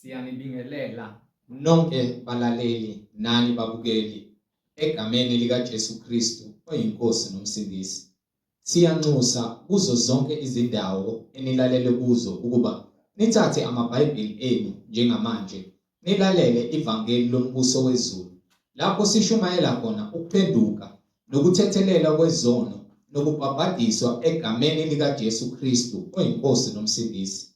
Siyanibingelela nonke balaleli nani babukeli egameni likaJesu Kristu oyiNkosi noMsindisi. Siyanxusa kuzo zonke izindawo enilalele kuzo ukuba nithathe amaBhayibheli enu njengamanje nilalele ivangeli lombuso wezulu lapho sishumayela khona ukuphenduka nokuthethelelwa kwezono nokubhabhadiswa egameni likaJesu Kristu oyiNkosi noMsindisi.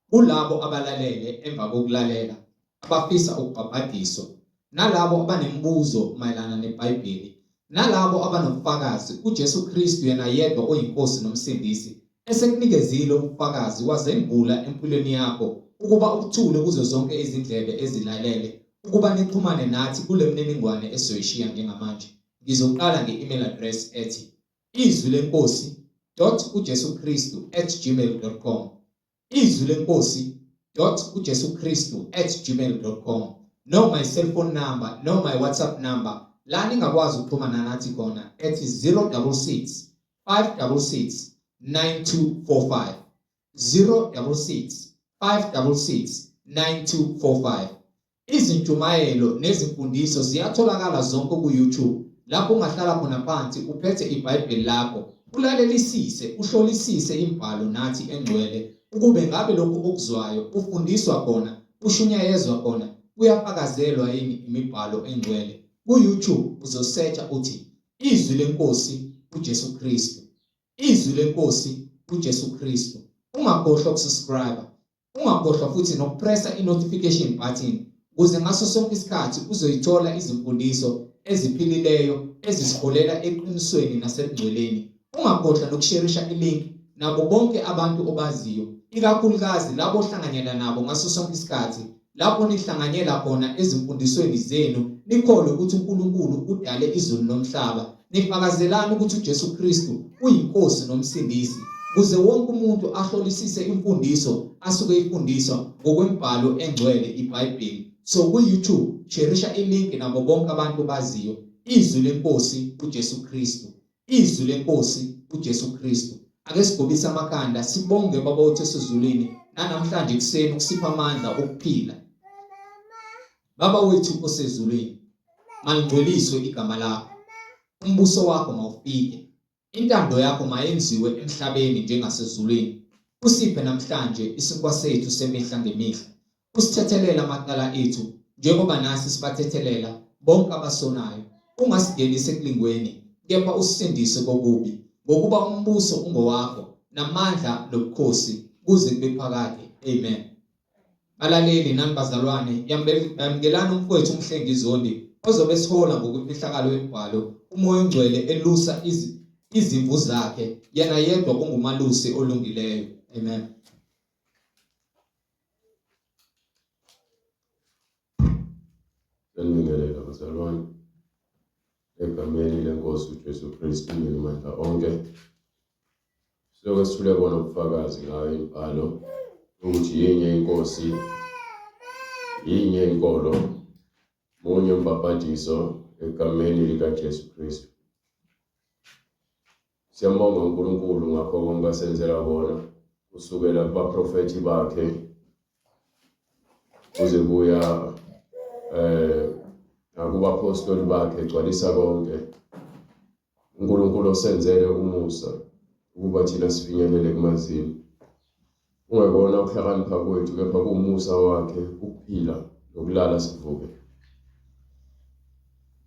Kulabo abalalele emva kokulalela abafisa ukubhabhadiswa, nalabo abanemibuzo mayelana neBhayibheli, nalabo abanobufakazi uJesu Kristu yena yedwa oyiNkosi noMsindisi esekunikezile ubufakazi wazembula empilweni yakho ukuba ubuthule kuzo zonke izindlebe ezilalele ukuba nixhumane nathi kule mniningwane esizoyishiya njengamanje. Ngizoqala nge-email address ethi izwi lenkosi dot uJesu Kristu at gmail dot com izwi lenkosi dot uJesu Kristu at gmail dot com noma i-cellphone number noma i-WhatsApp number la ningakwazi ukuxhumana nathi khona ethi 066 566 9245 066 566 9245 Izintshumayelo nezimfundiso ziyatholakala zonke ku-YouTube lapho ungahlala khona phansi uphethe iBhayibheli lakho ulalelisise uhlolisise imibhalo nathi engcwele ukube ngabe lokhu okuzwayo ufundiswa khona ushunyayezwa khona kuyafakazelwa yini imibhalo engcwele. Ku-YouTube uzosearcha uthi Izwi leNkosi uJesu Kristu. Izwi leNkosi uJesu Kristu. Ungakhohlwa ukusubscribe. Ungakhohlwa futhi nokupressa i-notification button ukuze ngaso sonke isikhathi uzoyithola izimfundiso eziphilileyo ezisiholela eqinisweni nasebungcweleni. Ungakhohlwa nokusherisha ilink nabo bonke abantu obaziyo, ikakhulukazi labo ohlanganyela nabo ngaso sonke isikhathi lapho nihlanganyela khona ezimfundisweni zenu nikholwe ukuthi uNkulunkulu udale izulu nomhlaba Nifakazelani ukuthi uJesu Kristu uyiNkosi noMsindisi, kuze wonke umuntu ahlolisise imfundiso asuke ifundiswa ngokwembhalo engcwele iBhayibheli. So ku-YouTube sherisha ilink nabo bonke abantu baziyo izwi lenkosi uJesu Kristu. Izwi lenkosi uJesu Kristu. Ake sigobise amakhanda sibonge Baba wethu osezulwini nanamhlanje ekuseni ukusipha amandla okuphila. Baba wethu osezulwini, malingcweliswe igama lakho. Umbuso wakho mawufike. Intando yakho mayenziwe emhlabeni njengasezulwini. Usiphe namhlanje isinkwa sethu semihla ngemihla. Usithethelele amacala ethu njengoba nasi sibathethelela bonke abasonayo. Ungasingenisi ekulingweni, kepha usisindise kokubi. Ngokuba umbuso ungowakho, namandla nobukhosi kuze kube phakade. Amen. Balaleli nani bazalwane, yamukelani umfowethu uMhlengi Zondi ozobe esihola ngokwimfihlakalo yemibhalo, uMoya oNgcwele elusa izimvu zakhe, yena yedwa ungumalusi olungileyo. Amen. Sanibingelela bazalwane egameni lenkosi uJesu Kristu umninimandla onke. Siloke sithule bona ubufakazi ngayo imibhalo ukuthi yinye inkosi, yinye inkolo, munye umbhabhadiso egameni likaJesu Kristu. Siyambonga uNkulunkulu ngakho konke asenzela kona kusukela kubaprofethi bakhe kuze kuya eh nakubaphostoli bakhe egcwalisa konke uNkulunkulu osenzele umusa ukuba thina sifinyelele kumazini kungekona ukuhlakanipha kwethu kepha kuwumusa wakhe ukuphila nokulala sivuke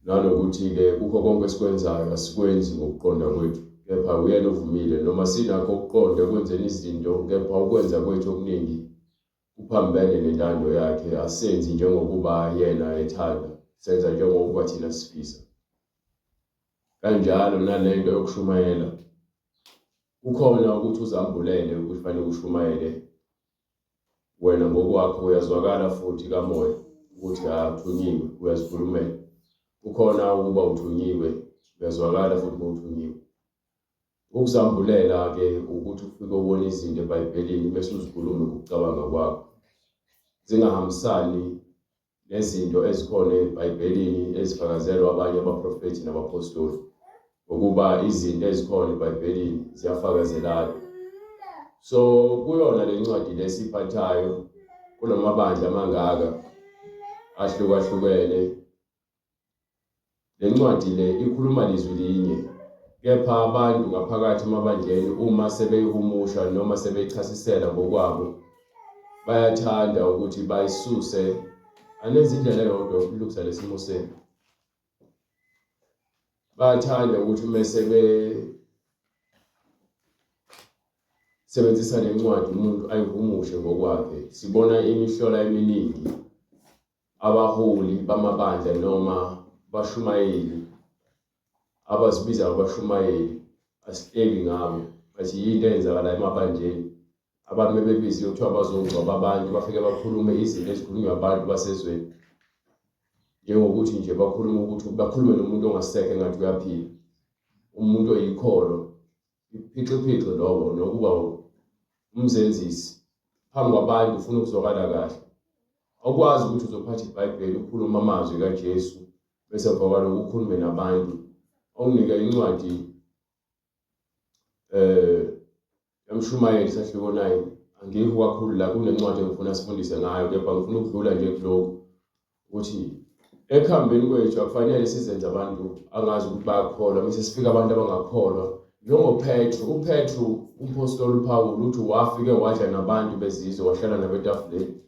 nanokuthi-ke kukho konke esikwenzayo asikwenzi ngokuqonda kwethu kepha uyena ovumile noma sinakho ukuqonda ekwenzeni izinto kepha ukwenza kwethu okuningi kuphambene nentando yakhe asenzi njengokuba yena ethanda senza njengokuba thina sifisa kanjalo nalento yokushumayela kukhona ukuthi uzambulele ukuthi fanele ushumayele wena ngokwakho uyazwakala futhi kamoya ukuthi ha uthunyiwe uyazikhulumela kukhona ukuba uthunyiwe uyazwakala futhi uma uthunyiwe ukuzambulela-ke ukuthi ufike ubone izinto ebhayibhelini bese uzikhulume ngokucabanga kwakho zingahambisani nezinto ezikhona eBhayibhelini ezifakazelwa abanye abaprofethi nabaphostoli ngokuba izinto ezikhona eBhayibhelini ziyafakazelana. So kuyona le ncwadi lesiphathayo Kunamabandla amangaka ahlukahlukene. Le ncwadi le ikhuluma lizwi linye, kepha abantu ngaphakathi emabandleni uma sebeyihumusha noma sebeyichasisela ngokwabo, bayathanda ukuthi bayisuse. Anenze indlela eyodwa yokulungisa lesimo senu. Bayathanda ukuthi uma sebe sebenzisa le ncwadi umuntu ayihumushe ngokwakhe. Sibona imihlola eminingi abaholi bamabandla noma bashumayeli abazibiza ngabashumayeli asihleki ngabo bathi yinto eyenzakala emabandleni abantu bebebiziwe kuthiwa bazongcwaba abantu bafike bakhulume izinto ezikhulunywa abantu basezweni njengokuthi nje bakhulume ukuthi bakhulume nomuntu ongasekho engathi uyaphila umuntu oyikholo iphixiphixi lobo nokuba umzenzisi phambi kwabantu ufuna ukuzwakala kahle awukwazi ukuthi uzophatha iBhayibheli ukhuluma amazwi kaJesu bese emva kwaloko ukhulume nabantu onginike incwadi eh yamshumayeli isahluko 9 angikho kakhulu la kunencwadi engifuna sifundise ngayo kepha ngifuna ukudlula nje kulokhu ukuthi ekuhambeni kwethu akufanele sizenze abantu angazi ukuthi bayakholwa bese sifika abantu abangakholwa njengoPetru uPetru umpostoli uPawulu uthi wafike wadla nabantu bezizwe wahlala nabo etafuleni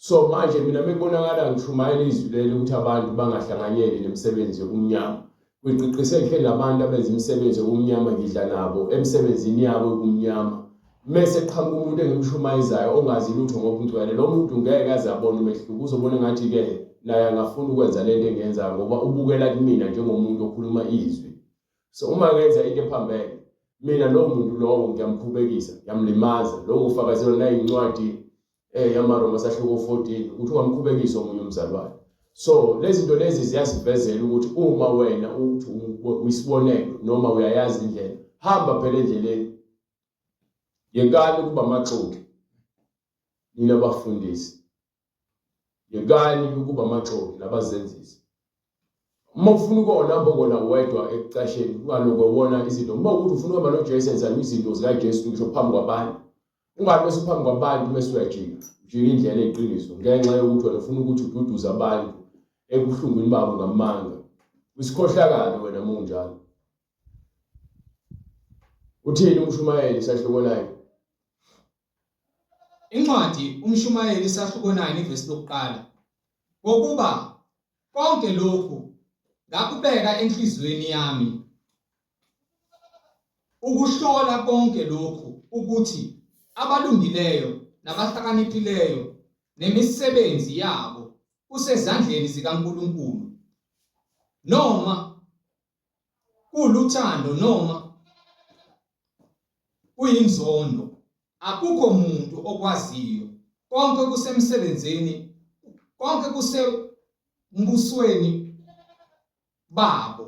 So manje mina mekubonakala ngishumayela izwi leli ukuthi abantu bangahlanganyeli nemisebenzi yokumnyama. Kuyigqigqise ngihleli nabantu abenza imisebenzi yokumnyama ngidla nabo emsebenzini yabo yokumnyama. Mese qhamuka umuntu engimshumayezayo ongazi lutho ngobungcwele lo muntu ngeke aze abone umehluko uzobona ngathi ke naye angafuna ukwenza lento engiyenzayo ngoba ubukela kumina njengomuntu okhuluma izwi. So uma ngenza into ephambene mina lowo muntu lowo ngiyamkhubekisa ngiyamlimaza lokho kufakazelwa nayincwadi eh yamaRoma sahluko 14 ukuthi ungamkhubekisi omunye umzalwane so lezi zinto lezi ziyasivezela ukuthi uma wena uthi uyisibonelo noma uyayazi indlela hamba phela endleleni yekani ukuba amaxoki nina bafundisi yekani ukuba amaxoki nabazenzisi Uma ufuna ukona hamba ukona wedwa ekucasheni ungalokho wona izinto uma ukuthi ufuna ukuhamba noJesu enza izinto zikaJesu ngisho phambi kwabantu ungabi bese phambi kwabantu bese uyajika ujika indlela eyiqiniso ngenxa yokuthi wena ufuna ukuthi ududuze abantu ebuhlungwini babo ngamanga usikhohlakalo wena uma unjalo uthini umshumayeli isahluko 9 Incwadi uMshumayeli isahluko 9 ivesi lokuqala ngokuba Konke lokhu ngakubeka enhliziyweni yami ukuhlola konke lokhu ukuthi abalungileyo nabahlakaniphileyo nemisebenzi yabo kusezandleni zikaNkulunkulu noma kuluthando noma kuyinzondo akukho muntu okwaziyo konke kusemsebenzini konke kusembusweni babo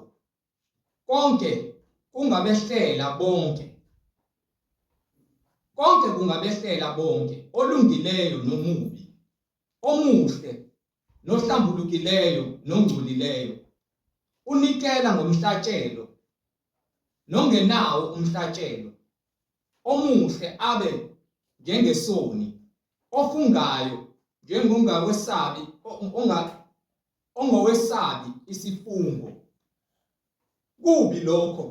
konke kungabehlela bonke konke kungabehlela bonke olungileyo nomubi omuhle nohlambulukileyo nongcolileyo unikela ngomhlatshelo nongenawo umhlatshelo omuhle abe njengesoni ofungayo njengongawesabi onga ongowesabi isifungo kubi lokho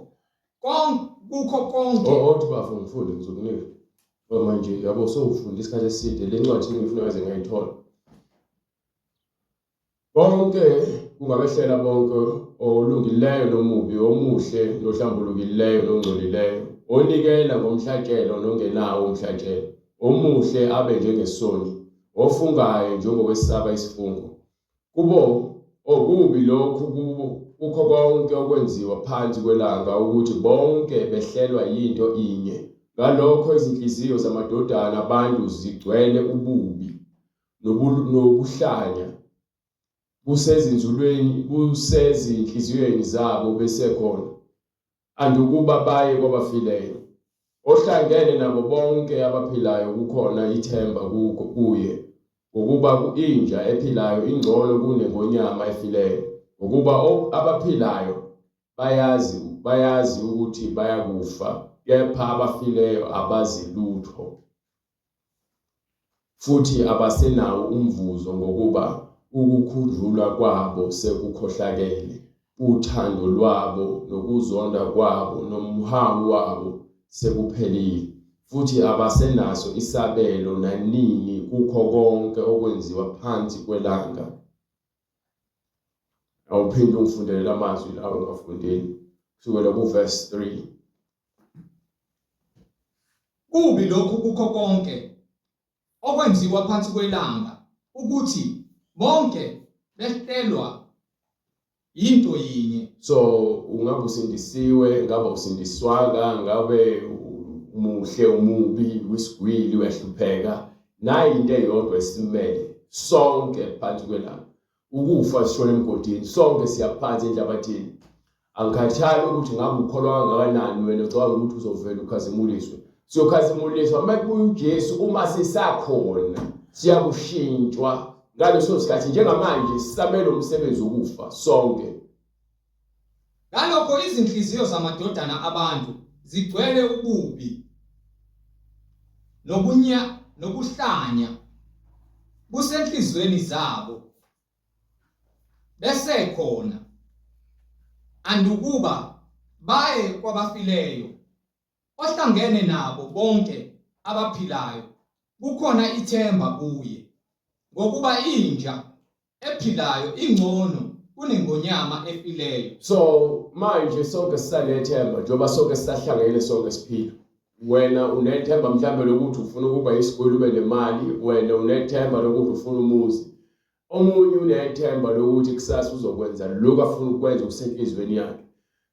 kukho konke othi bafo ngifunde ngizokunika manje yabo sowufunda isikhathi eside le ncwadi engifuna ngaze ngayithola Konke kungabehlela bonke olungileyo nomubi, omuhle nohlambulukileyo nongcolileyo, onikela ngomhlatshelo nongenawo umhlatshelo, omuhle abe njengesoni, ofungayo njengowesaba isifungo. Kubo okubi lokhu kubo kukho konke okwenziwa phansi kwelanga ukuthi bonke behlelwa yinto inye. Ngalokho izinhliziyo zamadodana abantu zigcwele ububi. Nobuhlanya busezinzulweni busezinhliziyweni zabo besekhona andukuba baye kwabafileyo ohlangene nabo bonke abaphilayo kukhona ithemba kuye ngokuba inja ephilayo ingcono kunengonyama efileyo ngokuba abaphilayo bayazi bayazi ukuthi bayakufa kepha abafileyo abazi lutho. Futhi abasenawo umvuzo ngokuba ukukhunjulwa kwabo sekukhohlakele, uthando lwabo nokuzonda kwabo nomhawu wabo sekuphelile, futhi abasenaso isabelo nanini kukho konke okwenziwa phansi kwelanga. Awuphinde ungifundele lamazwi lawo ngafundeli kusukela kuverse 3. Kubi lokhu kukho konke okwenziwa phansi kwelanga ukuthi bonke behlelwa yinto yinye. So ungabe usindisiwe, ngabe usindiswanga, ngabe umuhle umubi, wisigwili uyahlupheka, nayi into eyodwa esimele sonke phansi kwelanga. Ukufa sishona emgodini, sonke siyaphansi enhlabathini. Angikhathali ukuthi ngabe ukholwa kangakanani wena ucabanga ukuthi uzovela ukhazimuliswe. Siyokhazimuliswa uma kubuya uJesu uma sisakhona siyakushintshwa ngaleso sikhathi njengamanje sisamele umsebenzi wokufa sonke. Ngalokho izinhliziyo zamadodana abantu zigcwele ububi nobunya nokuhlanya busenhliziyweni zabo. Besekhona andukuba baye kwabafileyo ohlangene nabo bonke abaphilayo kukhona ithemba kuye ngokuba inja ephilayo ingcono kunengonyama efileyo. So manje sonke sisanethemba njengoba sonke sisahlangene sonke siphila. Wena unethemba mhlambe lokuthi ufuna ukuba isigwili ube nemali, wena unethemba lokuthi ufuna umuzi. Omunye unethemba lokuthi kusasa uzokwenza lokhu afuna ukwenza okusenhliziyweni yakhe.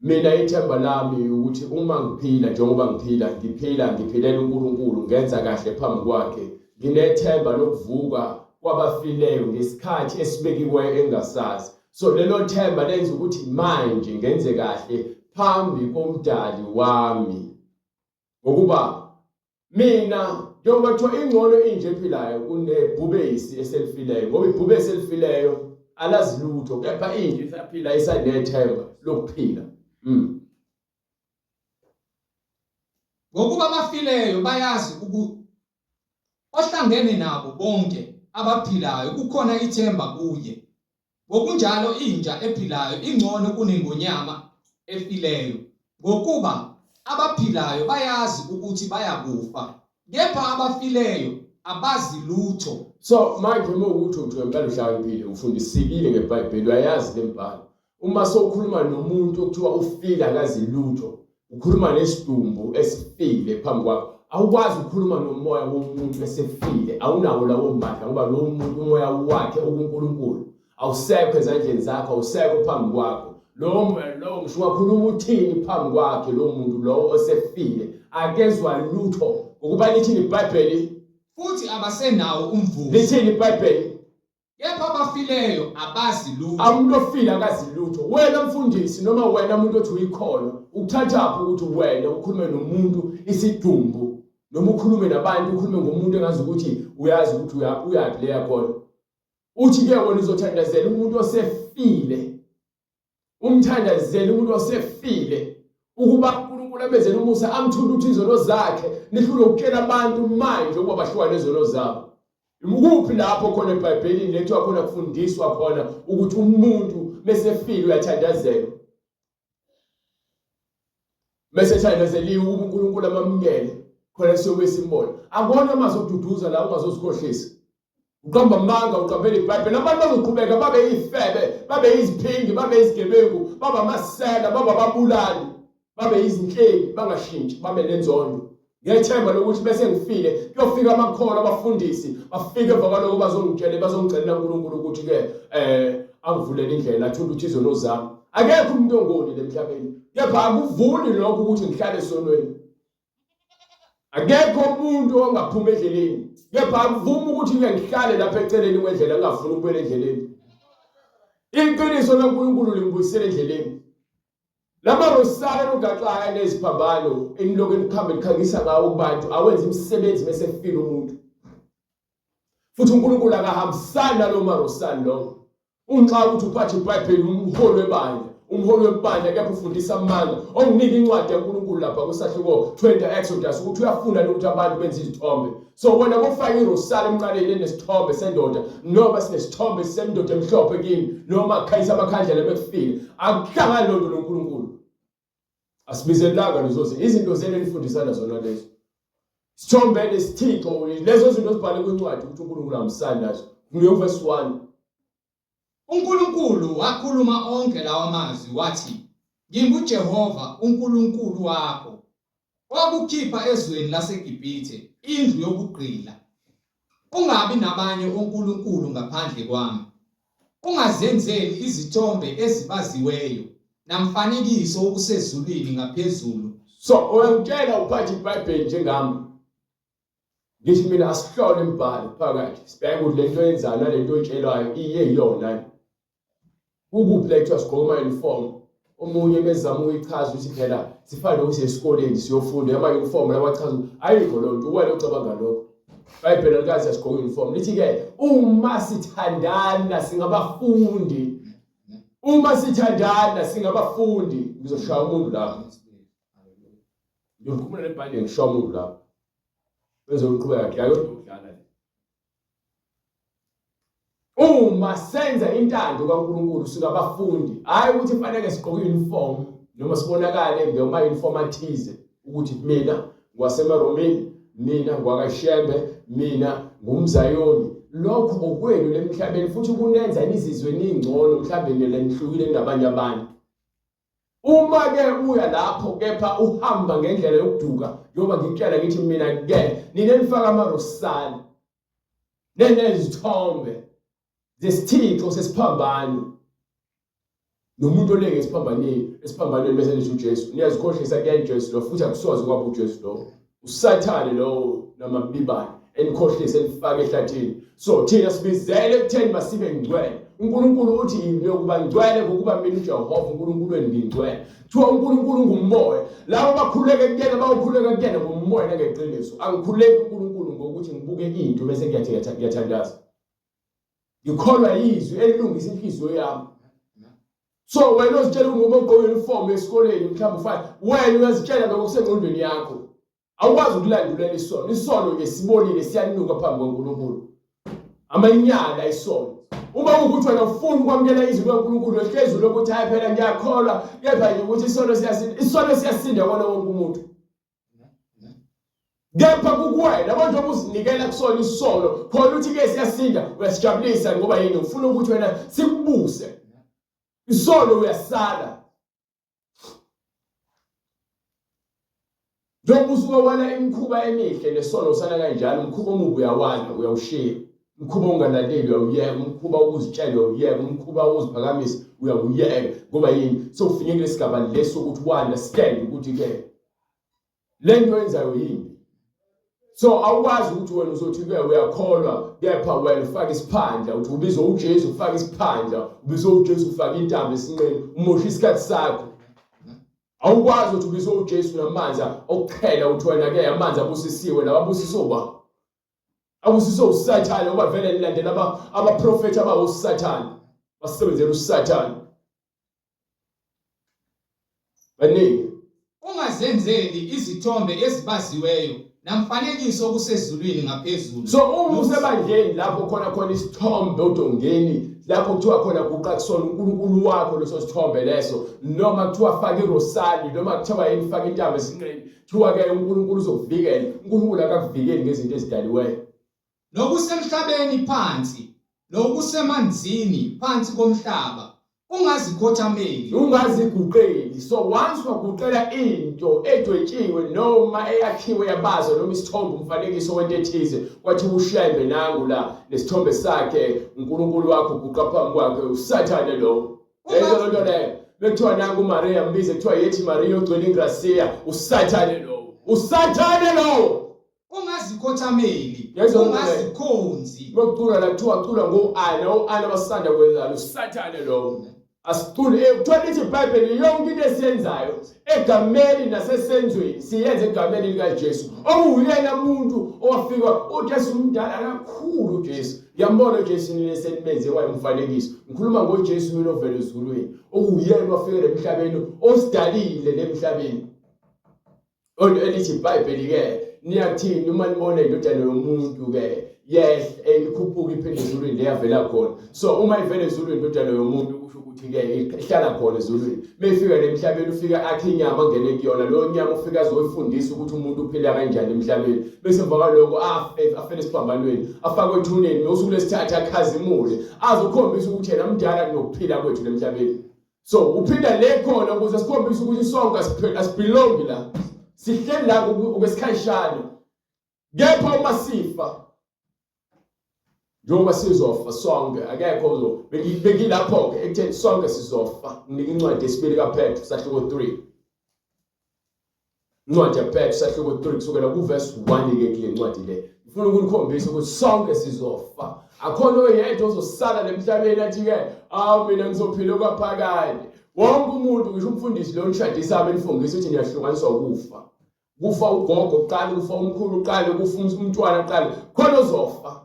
Mina ithemba lami ukuthi uma ngiphila njengoba ngiphila, ngiphila ngiphilela uNkulunkulu, ngenza kahle phambi kwakhe. Nginethemba lokuvuka kwabafileyo ngesikhathi esibekiweyo engingasazi. So lelo themba lenza ukuthi manje ngenze kahle phambi koMdali wami. Ngokuba Mina njengoba kuthiwa ingcono inja ephilayo kunebhubesi eselifileyo ngoba ibhubesi elifileyo alazi lutho kepha inja isaphila isanethemba lokuphila. Ngokuba abafileyo bayazi uku ohlangene nabo bonke abaphilayo kukhona ithemba kuye. Ngokunjalo inja ephilayo ingcono kunengonyama efileyo, ngokuba abaphilayo bayazi ukuthi bayakufa, kepha abafileyo abazi lutho. So manje uma ukuthi uthi ngempela uhlakaniphile ufundisekile ngeBhayibheli uyayazi lembhalo uma sowukhuluma nomuntu okuthiwa ufile akazi lutho Ukhuluma nesidumbu esifile phambi kwakho. Awukwazi ukukhuluma nomoya womuntu esefile, awunawo lawo mandla ngoba lowo muntu umoya wakhe ukuNkulunkulu. Awusekho ezandleni zakho, awusekho phambi kwakho. Lowo moya lowo ngisho ungakhuluma uthini phambi kwakhe lowo muntu lowo osefile, akezwa lutho. Ngokuba lithini iBhayibheli? Futhi abasenawo umvuzo. Lithini iBhayibheli? Kepha abafileyo abazi lutho. Umuntu ofile akazi lutho. Wena mfundisi noma wena muntu othi uyikholwa, ukuthathaphi ukuthi wena ukhulume nomuntu isidumbu noma ukhulume nabantu ukhulume ngomuntu engazi ukuthi uyazi ukuthi uyaphi leya khona. Uthi ke wena uzothandazela umuntu osefile. Umthandazele umuntu osefile ukuba uNkulunkulu amenzele umusa amthule ukuthi izono zakhe nihlule ukutshela abantu manje ukuba bahlukane nezono zabo. Ikuphi lapho khona eBhayibhelini lethiwa khona kufundiswa khona ukuthi umuntu mesefile uyathandazelwa. Bese ethandazeliwe ukuba uNkulunkulu amamukele khona siyobe simbona. Akuwona amazwi okududuza la ungazozikhohlisa. Uqamba amanga uqambela iBhayibheli. Abantu bazoqhubeka babe yifebe, babe yiziphingi, babe yizigebengu, babe amasela, babe ababulali, babe yizinhlebi, bangashintshi, babe nenzondo. Ngethemba lokuthi bese ngifile kuyofika amakholwa abafundisi bafike emva kwaloko bazongitshela bazongicelela uNkulunkulu ukuthi ke eh angivulele indlela athule ukuthi izono zami. Akekho umuntu ongoni lemhlabeni. Kepha akuvuni lokho ukuthi ngihlale esonweni. Akekho umuntu ongaphuma endleleni. Kepha akuvumi ukuthi ke ngihlale lapha eceleni kwendlela ngingafuni ukubuyela endleleni. Iqiniso laNkulunkulu lingibuyisela endleleni. Lama rosari enogaxayo neziphambano enilokhu enihambe nikhangisa ngawo kubantu awenza imisebenzi mese efile umuntu. Futhi uNkulunkulu akahambisani nalowo marosari lowo. Unxa ukuthi uphathe iBhayibheli umholi webandla. Umholi webandla kepha ufundisa amanga. Onginika incwadi yaNkulunkulu lapha kusahluko 20 Exodus ukuthi uyafuna ukuthi abantu benze izithombe. So wena kufaka irosali emqaleni enesithombe sendoda noma sinesithombe sendoda emhlophe kini noma khanyisa amakhandlela mekufile. Akuhlangani lonto noNkulunkulu. Asibizelanga lezo zinto. Izinto zenu enifundisana zona lezo. Sithombe nesithixo lezo zinto zibhale kwincwadi ukuthi uNkulunkulu amsani nazo. Ngiyo verse 1. UNkulunkulu wakhuluma onke lawa mazwi wathi, NginguJehova uNkulunkulu wakho, owakukhipha ezweni laseGibhithe, indlu yobugqila. Ungabi nabanye onkulunkulu ngaphandle kwami. Ungazenzeli izithombe ezibaziweyo namfanekiso wokusezulwini ngaphezulu. So uyangitshela uphathe iBhayibheli njengami. Ngithi mina asihlole imibhalo phakathi sibheke ukuthi lento oyenzayo nalento oyitshelwayo iye iyona. Ukuphi la kuthiwa sigqoke ama-uniform omunye bezama ukuyichaza ukuthi phela sifane nokuthi esikoleni siyofunda ama-uniform lawa achaza ayikho loo nto uwena ocabanga lokho. Ibhayibheli alikaze sigqoke uniform lithi-ke uma sithandana singabafundi uma sithandana singabafundi ngizoshaya umuntu lapho ngiyokhumula lebhande ngishaya umuntu lapho bese uqhubeka khe ayodwa ukudlala le uma senza intando kaNkuluNkulu singabafundi hayi ukuthi kufanele sigqoke uniform noma sibonakale ngoma uniform athize ukuthi mina ngwasemaromeni mina ngwakashembe mina ngumzayoni lokho okwenu lemhlabeni futhi kunenza nizizwe ningcono mhlawumbe nihlukile kunabanye abantu Uma ke uya lapho kepha uhamba ngendlela yokuduka njengoba ngikutshela ngithi mina ke nina nifaka amarosali nenezithombe zesithixo sesiphambano nomuntu olenge esiphambanweni esiphambanweni bese nithi uJesu niyazikhohlisa kuyena Jesu lo futhi akusoze kwaba uJesu lo usathane lowo namabibane enikhohlise enifake ehlathini so thina sibizele ekutheni masibe ngcwele uNkulunkulu uthi niyokuba ngcwele ngokuba mina uJehova uNkulunkulu wenu ngingcwele kuthiwa uNkulunkulu ngumoya labo bakhuleke kuyena bawukhuleka kuyena ngomoya nangeqiniso angikhuleki uNkulunkulu ngokuthi ngibuke into bese ngiyathi ngiyathandaza ngikholwa yizwi elilungisa inhliziyo yami so wena ozitshela ukuthi ngoba ugqoke uniform esikoleni mhlawumbe ufana wena uyazitshela lokho kusengqondweni yakho awukwazi ukulandulela isono isono nje sibonile siyanuka phambi kwaNkulunkulu amanyala isono uma kuwukuthi wena ufuna ukwamukela izwi likaNkulunkulu ehlezi lokuthi hayi phela ngiyakholwa kepha nje ukuthi isono siyasinda isono siyasinda kona wonke umuntu kepha kukuwena manje uzinikela kusona isono khona uthi ke siyasinda uyasijabulisa ngoba yini ufuna ukuthi wena sikubuse isono uyasala njengoba usuke wala imikhuba emihle nesono usala kanjalo umkhuba omubi uyawala uyawushiya umkhuba ongalaleli uyawuyeka umkhuba wokuzitshela uyawuyeka umkhuba wokuziphakamisa uyawuyeka ngoba yini sewufinye kule sigaba lesi sokuthi u-understand ukuthi-ke le nto oyenzayo yini so awukwazi ukuthi wena uzothi ke uyakholwa kepha wena ufaka isiphandla uthi ubizwa uJesu ufaka isiphandla ubizwa uJesu ufaka intambo esinqeni umosha isikhathi sakho awukwazi ukuthi ubizwa uJesu namanzi okuqhela uthi wena ke amanzi abusisiwe lawa abusiswe uba abusiswe usathane ngoba vele nilandela abaprofethi abawusathane basebenzela usathane Baningi. Ungazenzeli izithombe ezibaziweyo namfanekiso okusezulwini ngaphezulu. So uma usebandleni lapho khona khona isithombe odongeni lapho kuthiwa khona guqa kusona uNkulunkulu wakho leso sithombe leso noma kuthiwa faka irosali noma kuthiwa yini faka intambo esinqeni kuthiwa ke uNkulunkulu uzokuvikela uNkulunkulu akakuvikeli ngezinto ezidaliweyo Nokusemhlabeni phansi, nokusemanzini phansi komhlaba, ungazikhothameli. Ungaziguqeli. So once waguqela into edwetshiwe noma eyakhiwe yabazwa noma isithombe umfanekiso wento ethize kwathi uShembe nangu la nesithombe sakhe uNkulunkulu wakho uguqa phambi kwakhe uSathane lo. Leyo nto leyo. Bekuthiwa nangu uMaria mbize kuthiwa yethi Maria ogcwele ingrasiya uSathane lo. uSathane lo. Ungazikhothameli, ungazikhonzi. Bekuculwa la kuthiwa culwa ngo-Ana, o-Ana basanda kwenzani? USathane lowo. Asicule kuthiwa lithi iBhayibheli yonke into esiyenzayo egameni nasesenzweni siyenze egameni likaJesu. Okuwuyena muntu owafika uJesu umdala kakhulu uJesu. Ngiyambona uJesu nini esenimenze wayumfanekiso. Ngikhuluma ngoJesu mina ovela ezulwini. Okuwuyena wafika emhlabeni osidalile lemhlabeni. Elithi iBhayibheli-ke niyakuthini uma nibona indodana yomuntu-ke yehle ikhuphuka iphinde ezulwini leyavela khona. So uma ivela ezulwini indodana yomuntu kusho ukuthi-ke ihlala khona ezulwini. Meyifika le emhlabeni ufika akhe inyama angene kuyona, leyo nyama ufika azoyifundisa ukuthi umuntu uphila kanjani emhlabeni. Bese emva kwaloko afe, afele esiphambanweni, afakwe ethuneni, ngosuku lwesithathu akhazimule, azokhombisa ukuthi yena mdala kunokuphila kwethu lemhlabeni. So uphinda le khona ukuze sikhombise ukuthi sonke asibelongi la. Sihleli la okwesikhashana. Kepha uma sifa njengoba sizofa sonke akekho ozo bengilapho ke ekutheni sonke sizofa. Nginika incwadi yesibili kaPetru sahluko 3. Incwadi yaPetru sahluko 3 kusukela kuverse 1 ke kule ncwadi le. Ngifuna ukunikhombisa ukuthi sonke sizofa. Akhona oyedwa ozosala lemhlabeni athi ke awu mina ngizophila okwaphakade. Wonke umuntu ngisho umfundisi lo nishadisa benifungisa ukuthi niyahlukaniswa ukufa. Kufa ugogo kuqala, kufa umkhulu kuqala, kufa umntwana kuqala. Khona ozofa.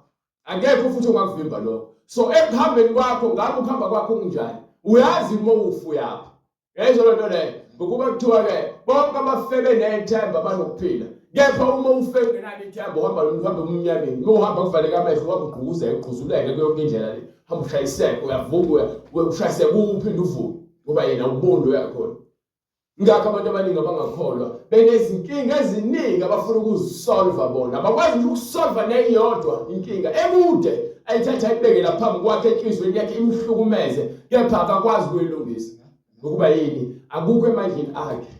Akekho futhi ongakuvimba lokho. So ekuhambeni kwakho ngabe ukuhamba kwakho kunjani? Uyazi uma ufa uyaphi. Yayizwa loo nto leyo. Ngokuba kuthiwa-ke bonke abafe benethemba banokuphila. Kepha uma ufe ungenalo ithemba uhamba uhambe emnyameni. Uma uhamba kuvaleka amehlo uhamba ugqukuzeke ugquzuleke kuyo yonke indlela le. Hamba ushayiseke uyavuka ushayiseke uphinde uvuke ngoba yena uboni lo yakhona. Ngakho abantu abaningi abangakholwa benezinkinga eziningi abafuna ukuzisolva bona. Abakwazi nje ukusolva neyodwa inkinga ekude ayithatha ayibeke lapha phambi kwakhe enhliziyweni yakhe imhlukumeze kepha akakwazi ukuyilungisa. Ngokuba yini? Akukho emandleni akhe.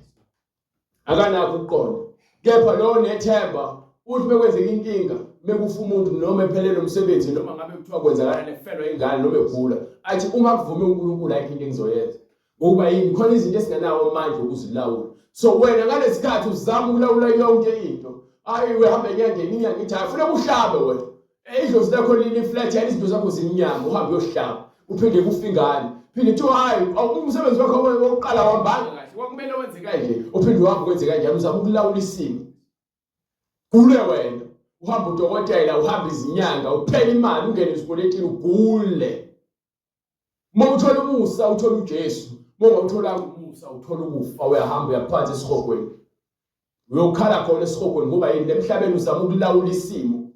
Akanakho ukuqonda. Kepha lowo nethemba uthi mekwenzeka inkinga mekufa umuntu noma ephelele umsebenzi noma ngabe kuthiwa kwenzakalani efelwa ingane noma egula athi uma kuvume uNkulunkulu ayikho into engizoyenza. Ngokuba yini? Khona izinto esingenawo amandla okuzilawula. So wena ngalesikhathi uzama ukulawula yonke into. Ayi uhamba enyangeni inyanga ithi hayi funeka uhlabe wena. Idlozi lakho lili flat yani izinto zakho zimnyama uhambe uyohlaba uphinde kufa ingane phinde kuthiwa hayi umsebenzi wakho wokuqala wambanga kahle kwakumele wenze kanje uphinde uhambe kwenze kanjalo uzama ukulawula isimo gule wena uhamba udokotela uhamba izinyanga uphela imali ungene ezikweletini ugule Uma uthola umusa uthola uJesu, uma ungawutholanga umusa uthola ukufa, uyahamba uyaphansi esihogweni. Uyokhala khona esihogweni ngoba yini lemhlabeni uzama ukulawula isimo.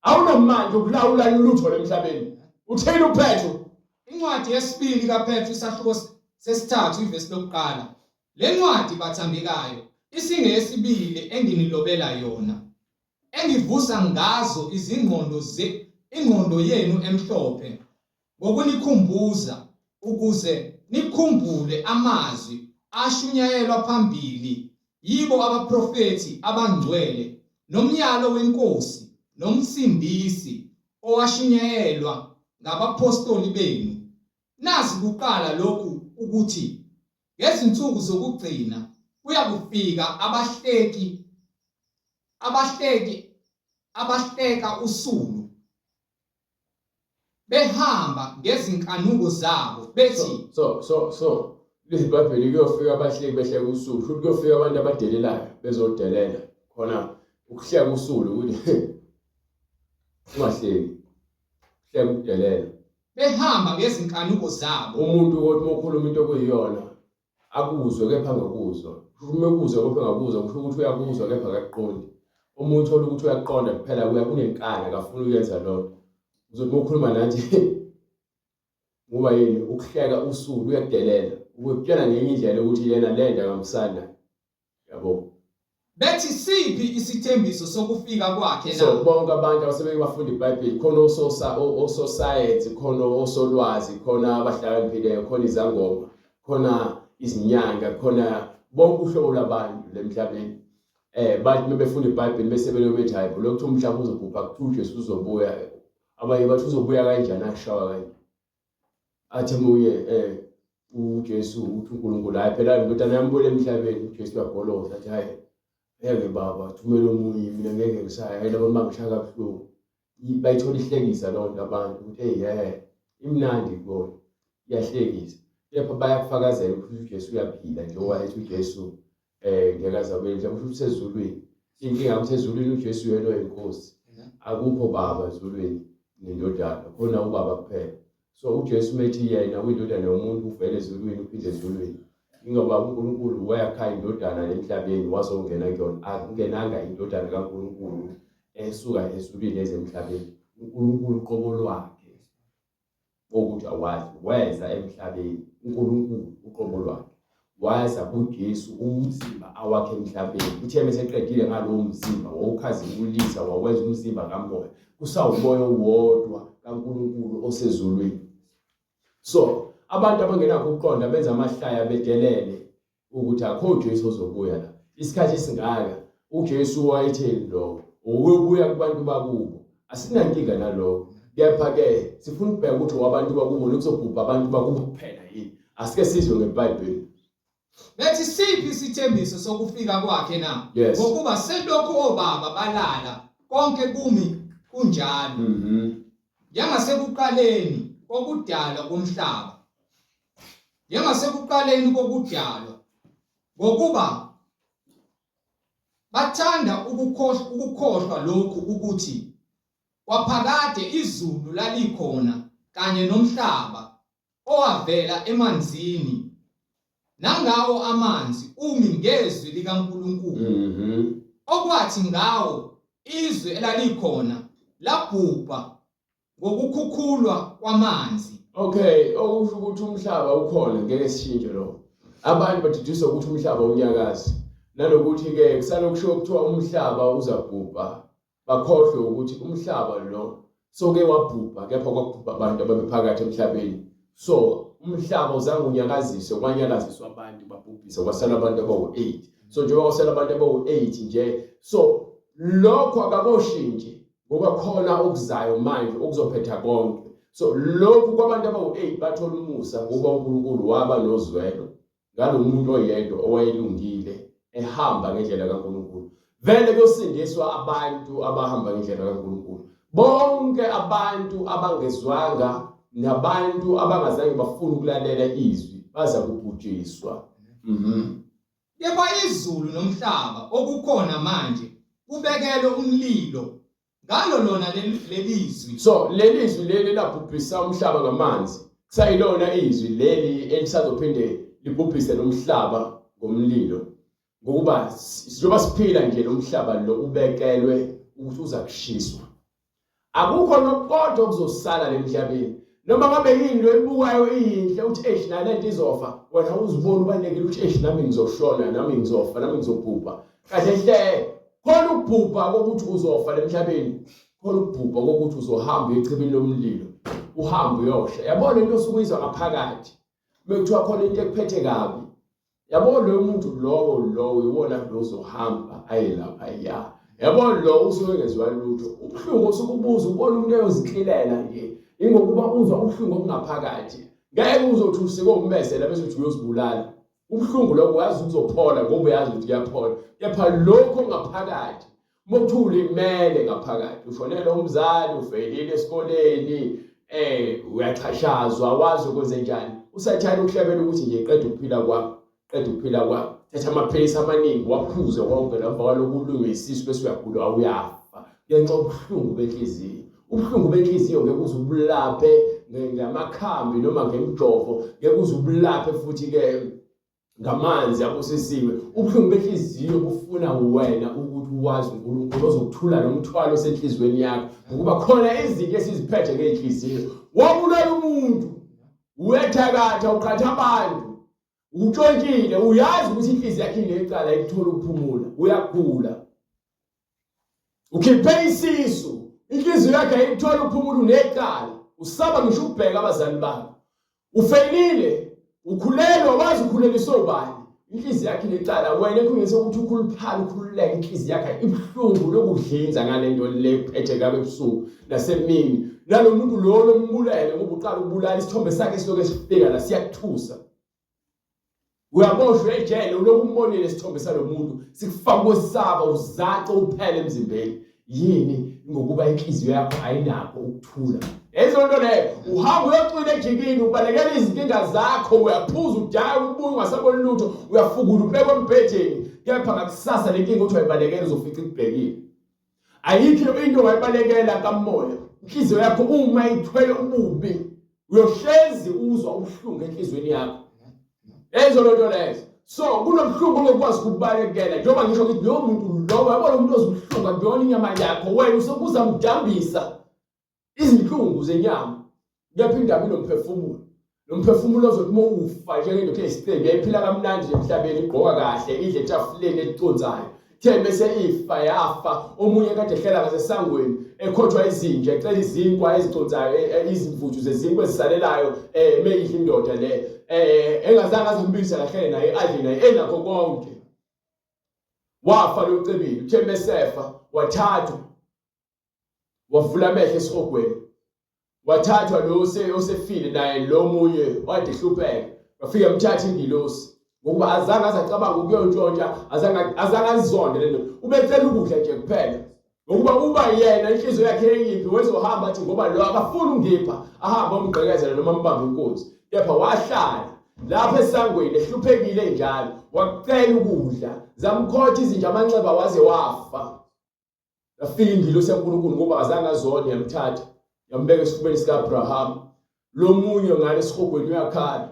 Awunamandla okulawula lutho lemhlabeni. Uthini uPetru? Incwadi yesibili kaPetru isahluko sesithathu ivesi lokuqala. Le ncwadi bathandekayo isingeyesibili enginilobela yona. Engivusa ngazo izingqondo ze ingqondo yenu emhlophe ngokunikhumbuza ukuze nikhumbule amazwi ashunyayelwa phambili yibo abaprofethi abangcwele nomyalo weNkosi noMsindisi owashunyayelwa ngabaphostoli benu. Nazi kuqala lokhu ukuthi ngezinsuku zokugcina kuyakufika abahleki abahleki abahleka usulu behamba ngezinkanuko zabo bethi So leli Bhayibheli kuyofika abahleki behleka usulu futhi kuyofika abantu abadelelayo bezodelela khona ukuhleka usulu ukuthi ungahleki hleka ukudelela behamba ngezinkanuko zabo umuntu kodwa uma ukhuluma into okuyiyona akuzwe kepha angakuzwa. Uma ekuzwa kepha engakuzwa kusho ukuthi uyakuzwa kepha akakuqondi. Uma uthola ukuthi uyakuqonda kuphela kuya kunenkani akafuni ukuyenza loo nto. Uzothi uma ukhuluma nathi ngoba yini ukuhleka usulu uyakudelela ukutshela ngenye indlela ukuthi yena le nto akahambisani nayo. Yabo. Bethi siphi isithembiso sokufika kwakhe na? So bonke abantu abasebeke bafunda iBhayibheli khona ososa ososayensi khona osolwazi khona abahlakaniphileyo khona izangoma khona izinyanga khona bonke uhlobo lwabantu lemhlabeni eh bathi bebefunda iBhayibheli bese belo bethi hayi bo lokhu umhlaba uzobhubha kuthiwa uJesu uzobuya abanye bathi uzobuya kanjani ashawa kanje athi omunye eh uJesu uthi uNkulunkulu hayi phela indodana yami ibuyele emhlabeni uJesu uyagoloza athi hayi ngeke baba thumela omunye mina ngeke ngisaya hayi laba bangishaya kabuhlungu bayithola ihlekisa loo nto abantu ukuthi eyi he imnandi kubona iyahlekisa. Kepha bayakufakazela ukuthi uJesu uyaphila njengoba ethi uJesu ngeke aze abuye emhlabeni, kusho ukuthi usezulwini. Inkinga ukuthi ezulwini uJesu uyena oyinkosi. Akukho baba ezulwini nendodana, khona ubaba kuphela. So uJesu methi yena uyindodana yomuntu uvele ezulwini uphinde ezulwini. Ingoba uNkulunkulu wayakha indodana emhlabeni wazongena kuyona, akungenanga indodana kaNkulunkulu esuka ezulwini eze emhlabeni. UNkulunkulu qobo lwakhe ukuthi awazi weza emhlabeni uNkulunkulu uqobo lwakhe waza kuJesu umzimba awakhe emhlabeni uthe meseqedile ngalowo mzimba wawukhazimulisa wawenza umzimba kamoya kusawumoya owodwa kaNkulunkulu osezulwini so abantu abangenakho ukuqonda benza amahlaya bedelele ukuthi akho Jesu ozobuya la isikhathi esingaka uJesu wayetheni lokho uyobuya kubantu bakubo asinankinga nalokho kepha ke sifuna ukubheka ukuthi wabantu bakubo nokuzobhubha abantu bakubo kuphela yini asike sizwe ngeBhayibheli Bethi siphi isithembiso sokufika kwakhe na? Yes. Ngokuba selokhu obaba balala konke kumi kunjalo. Njengasekuqaleni kokudalwa komhlaba. Njengasekuqaleni kokudalwa. Ngokuba bathanda ukukhohlwa lokhu ukuthi kwaphakade izulu lalikhona kanye nomhlaba owavela emanzini nangawo amanzi umi ngezwi likaNkulunkulu. Okwathi ngawo izwe elalikhona labhubha ngokukhukhulwa kwamanzi. Okay, okusho ukuthi umhlaba ukhona ngeke sishintshe lokho. Abantu badidiswa ukuthi umhlaba unyakazi. Nanokuthi ke kusalokushiwo kuthiwa umhlaba uzabhubha. Bakhohlwe ukuthi umhlaba lo soke wabhubha kepha kwakubhubha abantu ababephakathi emhlabeni. So umhlaba uzange unyakaziswe kwanyakaziswa abantu babhubhisa kwasala abantu abawu-8. So njengoba kwasala abantu abawu-8 nje so lokho akakoshintshi ngoba khona okuzayo manje okuzophetha konke so lokhu kwabantu abawu-8 bathola umusa ngoba uNkulunkulu waba nozwelo ngalo muntu oyedwa owayelungile ehamba ngendlela kaNkulunkulu vele kuyosindiswa abantu abahamba ngendlela kaNkulunkulu bonke abantu abangezwanga nabantu abangazange bafune ukulalela izwi baza kubhujiswa. Kepha izulu nomhlaba okukhona manje kubekelwe umlilo ngalo lona leli zwi. So leli zwi leli labhubhisa umhlaba ngamanzi kusayilona izwi leli elisazophinde libhubhise nomhlaba ngomlilo ngokuba njengoba siphila nje lo mhlaba lo ubekelwe ukuthi uza kushiswa Akukho nokukodwa okuzosala lemhlabeni. Noma ngabe yini lo ebukayo iyinhle uthi eish nale nto izofa, wena uzibona ubalekile uthi eish nami ngizoshona, nami ngizofa, nami ngizobhubha. Kahle hle khona ukubhubha kokuthi uzofa lemhlabeni, khona ukubhubha kokuthi uzohamba echibini lomlilo, uhambe uyosha. Yabona into osuke uyizwa ngaphakathi. Mekuthiwa khona into ekuphethe kabi, Yabo loyo muntu lowo lowo iwona lo uzohamba aye lapha ya. Yabo lo usuke engezwa lutho. Ubuhlungu osuke ubuza ubona umuntu eyoziklilela nje. Ingokuba uzwa ubuhlungu obungaphakathi. Ngeke uzothi usike ummese la bese uthi uyozibulala. Ubuhlungu lokho uyazi uzophola ngoba uyazi ukuthi kuyaphola. Kepha lokho ngaphakathi Uma kuthiwa ulimele ngaphakathi, ushonelwe umzali, ufeyilile esikoleni, uyaxhashazwa, awazi ukwenze njani. Usathane ukuhlebela ukuthi nje qeda ukuphila kwakho, qeda ukuphila kwakho. Thatha amaphilisi amaningi, waphuze wonke ngemva kwalokhu ulungwe isisu bese uyagula uyafa. Ngenxa yobuhlungu benhliziyo. Ubuhlungu benhliziyo ngeke uze ubulaphe ngamakhambi noma ngemijovo, ngeke uze ubulaphe futhi-ke ngamanzi abusisiwe. Ubuhlungu benhliziyo bufuna wena ukuthi wazi uNkulunkulu ozokuthula lo mthwalo osenhliziyweni yakho, ngokuba khona izinto esiziphethe ngey'nhliziyo. Wabulala umuntu, uyathakatha, uqhatha abantu, utshontshile, uyazi ukuthi inhliziyo yakho inecala ekuthola ukuphumula, uyagula. Ukhiphe isisu, inhliziyo yakhe ayikuthola ukuphumula, unecala, usaba ngisho ukubheka abazali bakho. Ufeyilile, ukhulelwe, wazi ukhuleliswe ubani. Inhliziyo yakhe inecala, wena ekhungeni sokuthi ukhuluphale ukhululeke, inhliziyo yakhe ibuhlungu lokudlinza ngale nto le phethe kabe ebusuku nasemini. Nalo muntu lo lombulele ngoba uqala ukubulala isithombe sakhe siloke sifika la siyakuthusa. Uyaboshwa ejele ulokhu umbonile isithombe salomuntu sikufaka ukwesaba uzace uphele emzimbeni. Yini? Ngokuba inhliziyo yakho ayinakho ukuthula. Lezo nto leyo uhamba uyocwila ejikini ubalekela izinkinga zakho uyaphuza udaya ubuye ungasaboni lutho uyafukula ubekwe embhedeni kepha ngakusasa le nkinga uthi wayibalekela uzofica ikubhekile. Ayikho into ongayibalekela kamoya. Inhliziyo yakho uma ithwele ububi uyohlezi uzwa ubuhlungu enhliziyweni yakho. Lezo nto lezo. So kunobuhlungu ongekwazi ukubalekela njengoba ngisho ngithi lowo muntu lowo yabo lo muntu ozubuhlungu akuyona inyama yakho wena usokuza mdambisa izinhlungu zenyama kepha indaba inomphefumulo lo mphefumulo ozothi uma ufa njengendoda eyisicebi yayiphila kamnandi nje emhlabeni igqoka kahle idle etafuleni eliconsayo the bese ifa yafa omunye kade ehlela ngasesangweni ekhothwa izinja ecela izinkwa eziconsayo e, e, izimvuthu zezinkwa ezisalelayo um meyidla indoda le um engazange azimbuyise kahlele naye adle naye enakho konke wafa lo cebile uthe mesefa wathathwa wavula amehlo esihogweni wathathwa lo osefile naye lo munye wade ehlupheka wafika emthatha ingilosi ngokuba azange azacabanga ukuyontshontsha azange azange azizonde le ndoda ubecela ukudla nje kuphela ngokuba uba yena inhliziyo yakhe eyimbi wezohamba athi ngoba lo akafuni ungipha ahambe omgqekezela noma ambambe inkunzi kepha wahlala lapha esangweni ehluphekile njalo wacela ukudla zamkhotha izinja amanxeba waze wafa Yafika ingilosi yaNkulunkulu ngoba azange azone yamthatha yambeka esifubeni sika-Abraham. Lo munye ngale esihogweni uyakhala.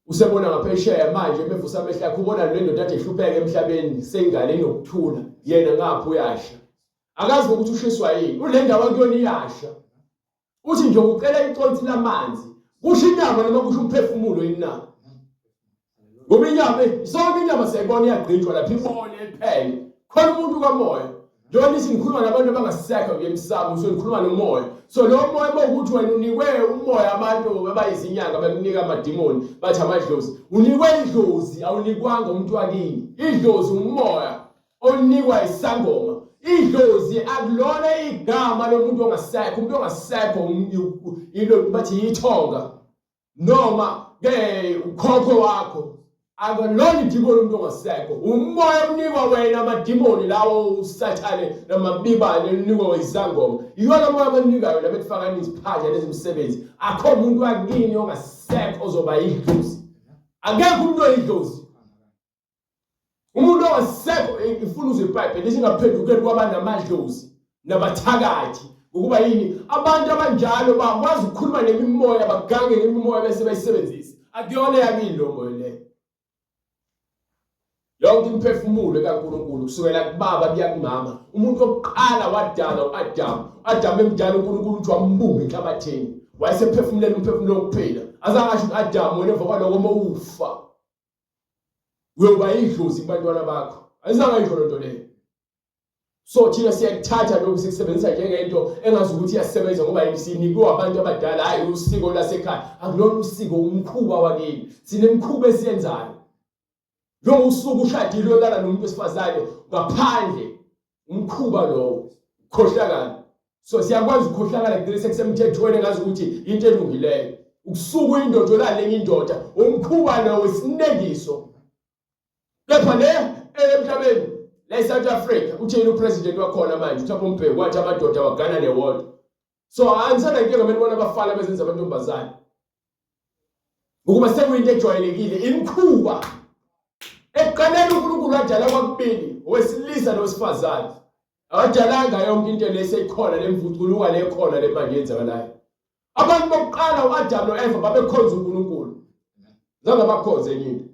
Usebona ngaphesheya manje emevusa amehlo akhe ubona le ndoda ade ihlupheka emhlabeni sengane inokuthula yena ngapha uyasha. Akazi ukuthi ushiswa yini. Ule ndawo akuyona iyasha. Uthi nje ucela iconsi lamanzi. Kusho inyama noma kusho umphefumulo yini na? Ngoba inyama sonke inyama siyayibona iyagqitshwa lapha ibone iphele. Khona umuntu kamoya. Njengoba nithi ngikhuluma nabantu abangasekho nje emsamo, so ngikhuluma nomoya. So lo moya mawukuthi wena unikwe umoya abantu abayizinyanga bekunika amadimoni bathi amadlozi. Unikwe idlozi awunikwanga umuntu wakini. Idlozi umoya. onikwa isangoma idlozi akulona igama lomuntu ongasekho umuntu ongasekho ilo bathi yithonga noma ke ukhokho wakho akulona idimoni umuntu ongasekho umoya unikwa wena amadimoni lawo usathane namabibane unikwa izangoma iyona moya abanikayo labekufaka iziphandla nezimsebenzi akho umuntu wakini ongasekho ozoba idlozi akekho umuntu oyidlozi Umuntu ongasekho ifuna uzwe iBhayibheli lithi ingaphendukeli kwabanamadlozi nabathakathi ngokuba yini abantu abanjalo bakwazi ukukhuluma nemimoya bagange ngemimoya bese bayisebenzisa akuyona yakini lo moya leyo yonke imiphefumulo kaNkulunkulu kusukela kubaba kuya kumama umuntu wokuqala wadala uAdamu uAdamu emdala uNkulunkulu uthi wambumba enhlabathini wayesephefumulela umphefumulo wokuphila azange asho uAdamu wena emva kwaloko uma ufa uyoba idlozi kubantwana bakho ayizange ayisho lento leyo so thina siyakuthatha lokhu sikusebenzisa njengento engazi ukuthi iyasebenza ngoba sinikwe abantu abadala hayi usiko lasekhaya akulona usiko umkhuba wakini sinemikhuba esiyenzayo njengoba usuku ushadile uyolala nomuntu wesifazane ngaphandle umkhuba lowo ukhohlakala so siyakwazi ukukhohlakala kugcine sekusemthethweni ngazi ukuthi into elungileyo ukusuka indoda olale enye indoda umkhuba lowo isinengiso kepha le emhlabeni la eSouth Africa utheni upresident wakhona manje uThabo Mbeki wathi amadoda wagana newodwa so angisana inkinga mina bona abafana bezenza amantombazane ngokuba sekuyinto ejwayelekile imikhuba ekuqaleni uNkulunkulu wadala kwakubili owesilisa nowesifazane akadalanga yonke into le seyikhona lemvuculuka lekhona le manje yenzakalayo abantu bokuqala u-Adamu no-Eva babekhonza uNkulunkulu zange bakhonze enye into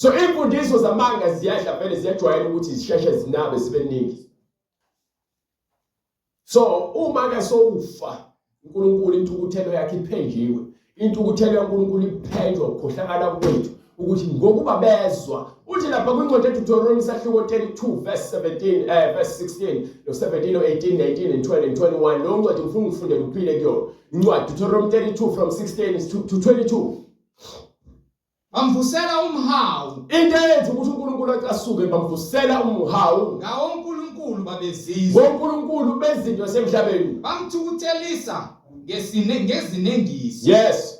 so imfundiso zamanga ziyadla vele ziyajwayela ukuthi zisheshe zinabe zibe ningi so uma ke sowufa uNkulunkulu intukuthelo yakhe iphenjiwe intukuthelo kaNkulunkulu iphenjwa ukukhohlakala kwethu ukuthi ngokuba bezwa uthi lapha kwincwadi eDeuteronomy isahluko 32 verse 17 eh verse 16 no 17 no 18 19 and 20 and 21 lo ncwadi ngifuna ngifundele uphile kuyona incwadi Deuteronomy 32 from 16 to 22 Bamvusela umhawu. Into eyenza ukuthi uNkulunkulu acasuke bamvusela umhawu. Ngawonkulunkulu babezizwe. Ngonkulunkulu bezinto yasemhlabeni. Bamthukuthelisa ngesine ngezinengiso. Yes.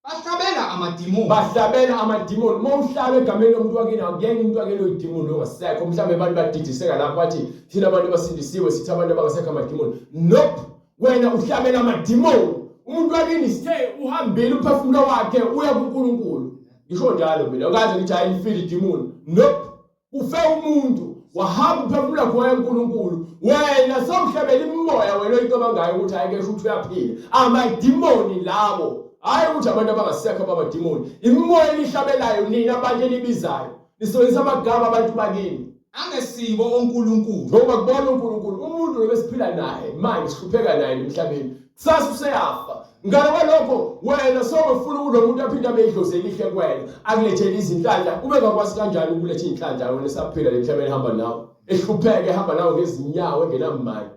Bahlabela amadimoni. Bahlabela amadimoni. Uma uhlaba egameni lomuntu wakini akuyena umuntu wakini oyidimoni ongasekho. Mhlawumbe abantu badidiseka lapho bathi thina abantu abasindisiwe sithi abantu abangasekho amadimoni. Nope. Wena uhlabela amadimoni. Umuntu wakini sithe uhambile uphefumulo wakhe uya kuNkulunkulu. Ngisho njalo mina, ukaze ngithi hayi lifile idimoni. Nope. Ufe umuntu wahamba uphefumulo wakhe waya kuNkulunkulu. Wena sewuhlabela imimoya wena oyicabangayo ukuthi hayi kesho ukuthi uyaphila. Amadimoni lawo. Hayi ukuthi abantu abangasekho abamadimoni. Imimoya elihlabelayo nina abantu enibizayo. Nisebenzisa amagama abantu bakini. Angesibo onkulunkulu. Ngoba kubona uNkulunkulu umuntu lo besiphila naye manje sihlupheka naye emhlabeni. Kusasa useyafa. Ngale kwalokho wena sowufuna ukuthi lo muntu aphinde abe idlozi elihle kuwena akulethele izinhlanhla ube ngakwazi kanjani ukuletha izinhlanhla wena esaphila emhlabeni ehamba nawe ehlupheke ehamba nawe ngezinyawo engenamali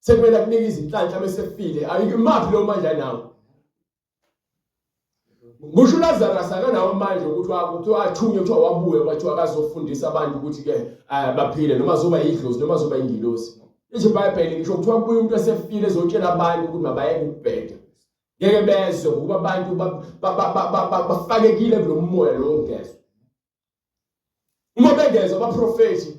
sekumele akunike izinhlanhla bese efile ayikimaphi lo mandla nawe Kusho uLazarus akanawo amandla ukuthi kuthiwa athunywe kuthiwa wabuya kwathiwa akazofundisa abantu ukuthi ke eh, baphile noma azoba yidlozi noma azoba ingilosi. Lithi iBhayibheli ngisho kuthiwa kubuya umuntu esefile ezotshela abantu ukuthi mabayeke ukubheda. Ngeke bezwe ngokuba abantu bafakekile kulo moya lo ongezwa. Uma bengezwa abaprofethi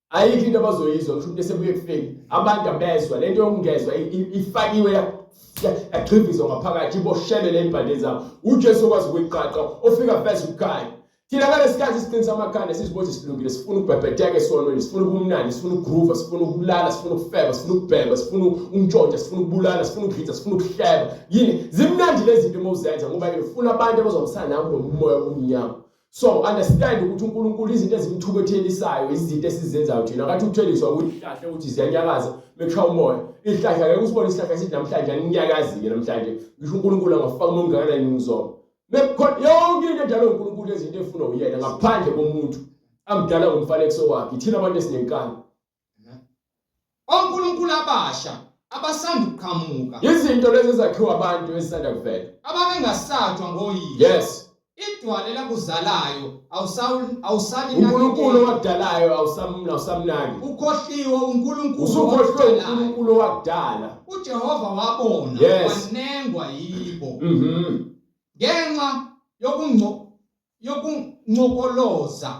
ayikho into abazoyizwa ngisho umuntu esebuye ekufeni abantu abezwa lento yokungezwa ifakiwe yagxivizwa ngaphakathi iboshelwe le mbhande zabo uJesu okwazi ukuyiqaqa ofika veza ukukhanya thina ngalesikhathi siqinisa amakhanda sizibothi silungile sifuna ukubhebhedeka esonweni sifuna ubumnandi sifuna ukugroova sifuna ukulala sifuna ukufeba sifuna ukubhema sifuna ukuntshontsha sifuna ukubulala sifuna ukudlitha sifuna ukuhleba yini zimnandi lezi zinto uma uzenza ngoba ufuna abantu abazobisana nawe kulo moya omnyama So understand ukuthi uNkulunkulu izinto ezimthukuthelisayo izinto esizenzayo thina akathi ukutheliswa ukuthi ihlahla ukuthi ziyanyakaza mekushaya umoya ihlahla ngeke usibone isihlahla sithi namhlanje aninyakazile namhlanje ngisho uNkulunkulu angafaka umoya ongakanani ngizoma mekukhona yonke into edalwe uNkulunkulu ezinto efunwa uyena ngaphandle komuntu amdala ngomfanekiso wakhe ithina abantu esinenkani Onkulunkulu abasha abasanda ukuqhamuka. Izinto lezi ezakhiwa abantu ezisanda kuvela. Ababengasatshwa ngoyise. Yes. Idwala elakuzalayo awusali uNkulunkulu owakudalayo awusamnaki. Ukhohliwe uNkulunkulu. Usukhohliwe uNkulunkulu owakudala. uJehova wabona yes. wanengwa yibo. Ngenxa yokunqokoloza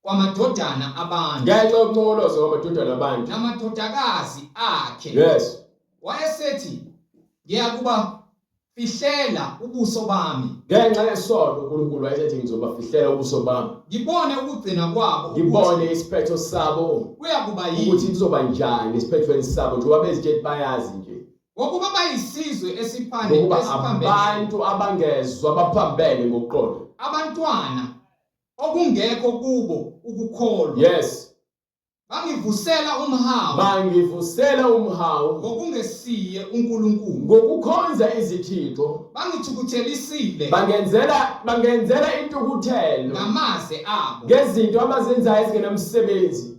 kwamadodana abantu. Ngenxa yokunqokoloza kwamadodana abantu. Namadodakazi akhe. Yes. Wayesethi ngiyakuba fihlela ubuso bami. Ngenxa yesono uNkulunkulu wayesethi ngizobafihlela ubuso bami. Ngibone ukugcina kwabo. Ngibone isiphetho sabo. Kuyakuba yini? Ukuthi kuzoba njani esiphethweni sabo njengoba bezitshela bayazi nje. Ngokuba bayisizwe esiphambene. Ngokuba abantu abangezwa baphambene ngokuqonda. Abantwana okungekho kubo ukukholwa. Yes. Bangivusela umhawu. Bangivusela umhawu. Ngokungesiye uNkulunkulu. Ngokukhonza izithixo. Bangithukuthelisile. Bangenzela bangenzela intukuthelo. Ngamaze abo. Ngezinto abazenzayo ezingenamsebenzi.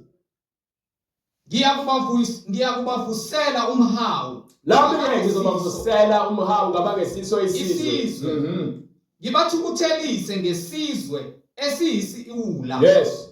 Ngiyakubavusela umhawu. Lapho-ke ngizobavusela umhawu ngabangesiso isizwe. Isizwe. Ngibathukuthelise ngesizwe esiyisiwula. Yes.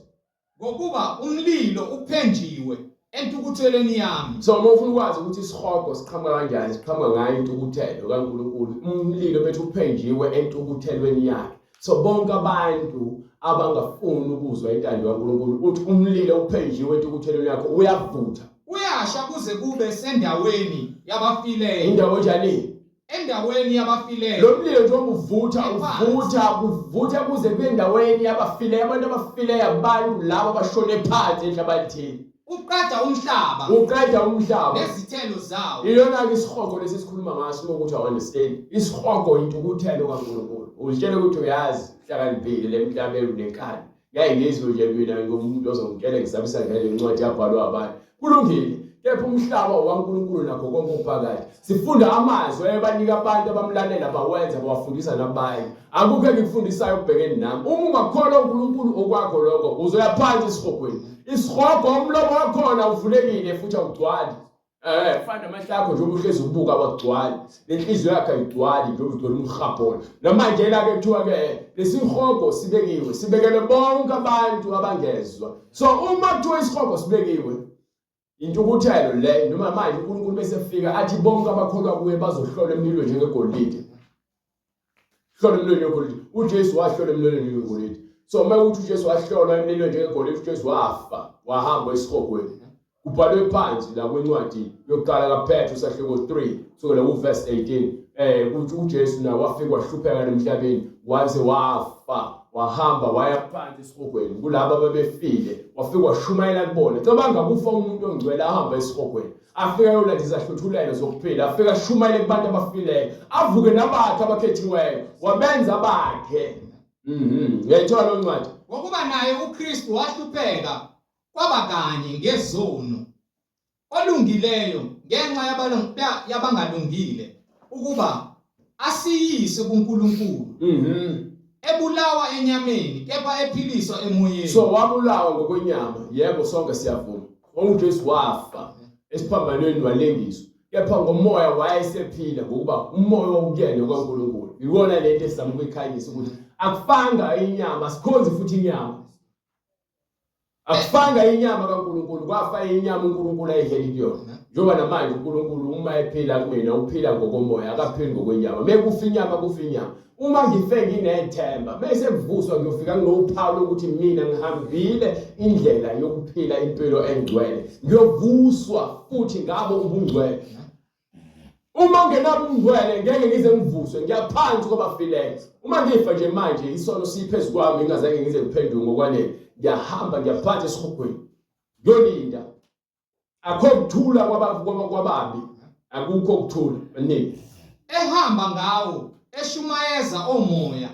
Ngokuba umlilo uphenjiwe entukuthelweni yami. So uma ufuna ukwazi ukuthi isihogo siqhamuka kanjani, siqhamuka ngayo intukuthelo kaNkulunkulu. Umlilo bethi uphenjiwe entukuthelweni yakhe. So bonke abantu abangafuni ukuzwa intando kaNkulunkulu uthi umlilo uphenjiwe entukuthelweni yakho uyavutha. Uyasha kuze kube sendaweni yabafileyo. Indawo njani? Endaweni yabafileyo. Lo mlilo njengoba uvutha uvutha kuvutha kuze kube endaweni yabafileyo abantu abafileyo abantu laba abashone phansi enhlabathini. Uqeda umhlaba. Uqeda umhlaba. Nezithelo zawo. Iyona-ke isihogo lesi sikhuluma ngaso uma ukuthi awu-understand. Isihogo intukuthelo kaNkulunkulu. Uzitshela ukuthi uyazi uhlakaniphile le mhlabeni unenkani. Ngeke ngizwe nje mina ngomuntu ozongitshela ngisabisa ngale ncwadi yabhalwa abantu. Kulungile. Kepha umhlaba owaNkulunkulu nakho konke okuphakathi. Sifunda amazwi ayebanika abantu abamlalela bawenza bawafundisa nabanye. Akukho engikufundisayo okubhekene nami. Uma ungakholwa uNkulunkulu okwakho lokho uzoya phansi esihogweni. Isihogo umlomo wakhona uvulekile futhi awugcwali. Eh, fana namehlo akho njengoba uhlezi ubuka awagcwali. Nenhliziyo yakho ayigcwali njengoba ugcwele umhabholo. Namanje la ke kuthiwa ke lesihogo sibekiwe, sibekelwe bonke abantu abangezwa. So uma kuthiwa isihogo sibekiwe Intukuthelo le noma manje uNkulunkulu bese fika athi bonke abakholwa kuye bazohlolwa emlilweni njengegolide. Hlolwa emlilweni njengegolide. UJesu wahlolwa emlilweni njengegolide. So uma ukuthi uJesu wahlolwa emlilweni njengegolide, uJesu wafa, wahamba esihogweni. Kubhalwe phansi la kwincwadi yokuqala kaPetru sahluko 3 kusukela kuverse 18 ukuthi uJesu naye wafika wahlupheka emhlabeni waze wafa wahamba waya phansi esihogweni kulabo ababefile wafika washumayela kubona. Cabanga kufa umuntu ongcwele ahamba esihogweni afike ayolanda izahluthulelo zokuphila afike ashumayele kubantu abafileyo avuke nabakhe abakhethiweyo wabenza bakhe. Ngiyayithola leyo ncwadi. Ngokuba naye uKristu wahlupheka kwaba kanye ngezono, olungileyo ngenxa yabangalungile, ukuba asiyise kuNkulunkulu. Ebulawa enyameni kepha ephiliswa emoyeni. So wabulawa ngokwenyama, yebo sonke siyavuma. UJesu wafa esiphambanweni walengiswa, kepha ngomoya wayesephila ngokuba umoya wawukuyena kaNkulunkulu. Iwona lento esizama ukuyikhanyisa ukuthi akufanga inyama, sikhonzi futhi inyama. Akufanga inyama kaNkulunkulu, kwafa inyama uNkulunkulu ayihleli kuyona. Njengoba namanje uNkulunkulu uma ephila kumina uphila ngokomoya, akaphili ngokwenyama. Mekufa inyama kufa inyama. Uma ngife nginethemba, bese kuvuswa ngiyofika nginophawu lokuthi mina ngihambile indlela yokuphila impilo engcwele. Ngiyovuswa futhi ngabo ubungcwele. Uma ngingenabo ubungcwele ngeke ngize ngivuswe, ngiyaphansi kwabafileyo. Uma ngifa nje manje isono siphezu kwami ngingazange ngize ngiphenduke ngokwanele. Ngiyahamba ngiyaphansi esihogweni. Ngiyolinda. Akho kuthula kwababi. Akukho kuthula. Baningi. Ehamba ngawo eshumayeza omoya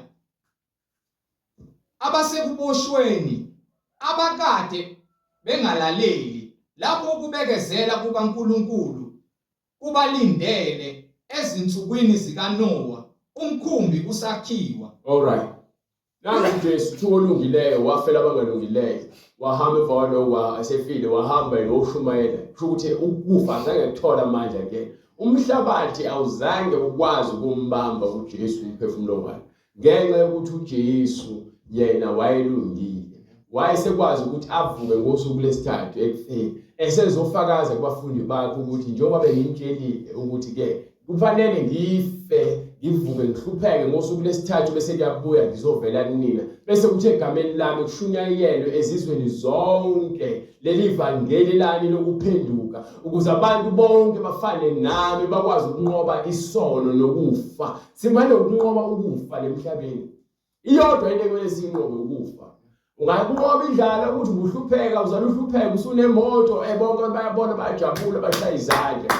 abasekuboshweni abakade bengalaleli lapho ukubekezela kukaNkulunkulu kubalindele ezinsukwini zikaNowa umkhumbi usakhiwa. All right. Nangu uJesu kuthiwa olungileyo wafela abangalungileyo, wahamba emva kwaloko esefile wahamba eyoshumayela. Kusho ukuthi ukufa azange kuthola amandla kuyena. Umhlabathi awuzange ukwazi ukumbamba uJesu umphefumulo wakhe ngenxa yokuthi uJesu yena wayelungile. Wayesekwazi ukuthi avuke ngosuku lesithathu ekufeni esezofakaza kubafundi bakhe ukuthi njengoba benginitshelile ukuthi ke Kufanele ngife, ngivuke, ngihlupheke ngosuku lesithathu bese kuyabuya ngizovela kunina. Bese kuthi egameni lami kushunyayelwe ezizweni zonke leli vangeli lani lokuphenduka ukuze abantu bonke bafane nami bakwazi ukunqoba isono nokufa. Simane ukunqoba ukufa lemhlabeni. Iyodwa into ekumele siyinqobe ukufa. Ungakunqoba indlala ukuthi ubuhlupheka uzala uhlupheka usunemoto bonke abantu bayabona bayajabula bashaya izandla.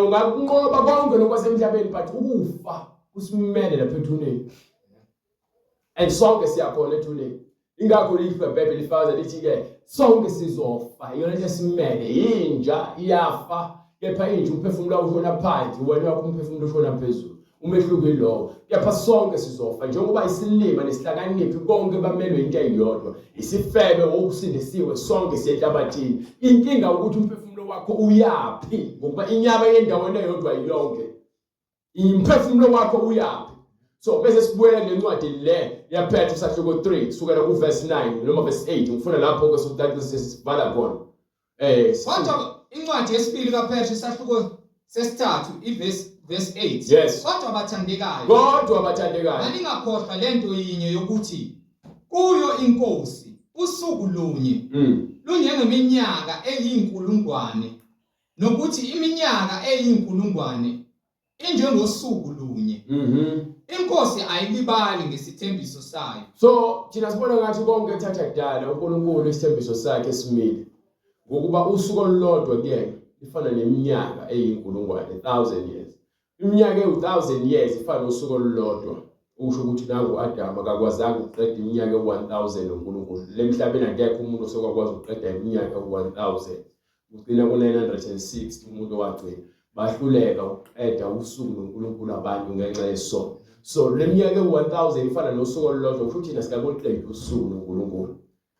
Ungakunqoba konke lokhu kwasemhlabeni but ukufa kusimele lapha ethuneni. And sonke siyakhona ethuneni. Ingakho lihle iBhayibheli lifakaza lithi-ke sonke sizofa iyona into esimele inja iyafa kepha inja umphefumulo ushona phansi wena wakho umphefumulo ushona phezulu Umehluko yilowo. Kepha sonke sizofa njengoba isilima nesihlakaniphi konke bamelwe into eyodwa. Isifebe okusindisiwe sonke siyenhlabathini. Inkinga ukuthi umphefumulo wakho uyaphi ngokuba inyama yendaweni eyodwa yonke. Umphefumulo wakho uyaphi? So bese sibuyela kule ncwadi le yaPetru sahluko 3 sukela ku verse 9 noma verse 8 ngifuna lapho ke sokucacisa sivala khona. Kodwa incwadi yesibili kaPetru isahluko sesithathu ivesi verse 8. Yes. Kodwa bathandekayo. Kodwa bathandekayo. Maningakhohlwa lento yinye yokuthi kuyo inkosi usuku lunye lunjengeminyaka eyinkulungwane nokuthi iminyaka eyinkulungwane injengosuku lunye. Inkosi ayilibali ngesithembiso sayo. So thina sibona ngathi konke kuthatha kudala uNkulunkulu isithembiso sakhe simile. Ngokuba usuku olulodwa kuyena lifana neminyaka eyinkulungwane, 1000 years. Iminyaka ewu-1000 years ifana nosuku olulodwa. Usho ukuthi nangu u-Adamu akakwazanga ukuqeda iminyaka ewu-1000 noNkulunkulu. Lemhlabeni akekho umuntu osewakwazi ukuqeda iminyaka ewu-1000. Kugcina ku-960 umuntu owagcina. Bahluleka ukuqeda usuku noNkulunkulu abantu ngenxa yesono. So le minyaka ewu-1000 ifana nosuku olulodwa, kusho ukuthi thina sikakuqedi usuku noNkulunkulu.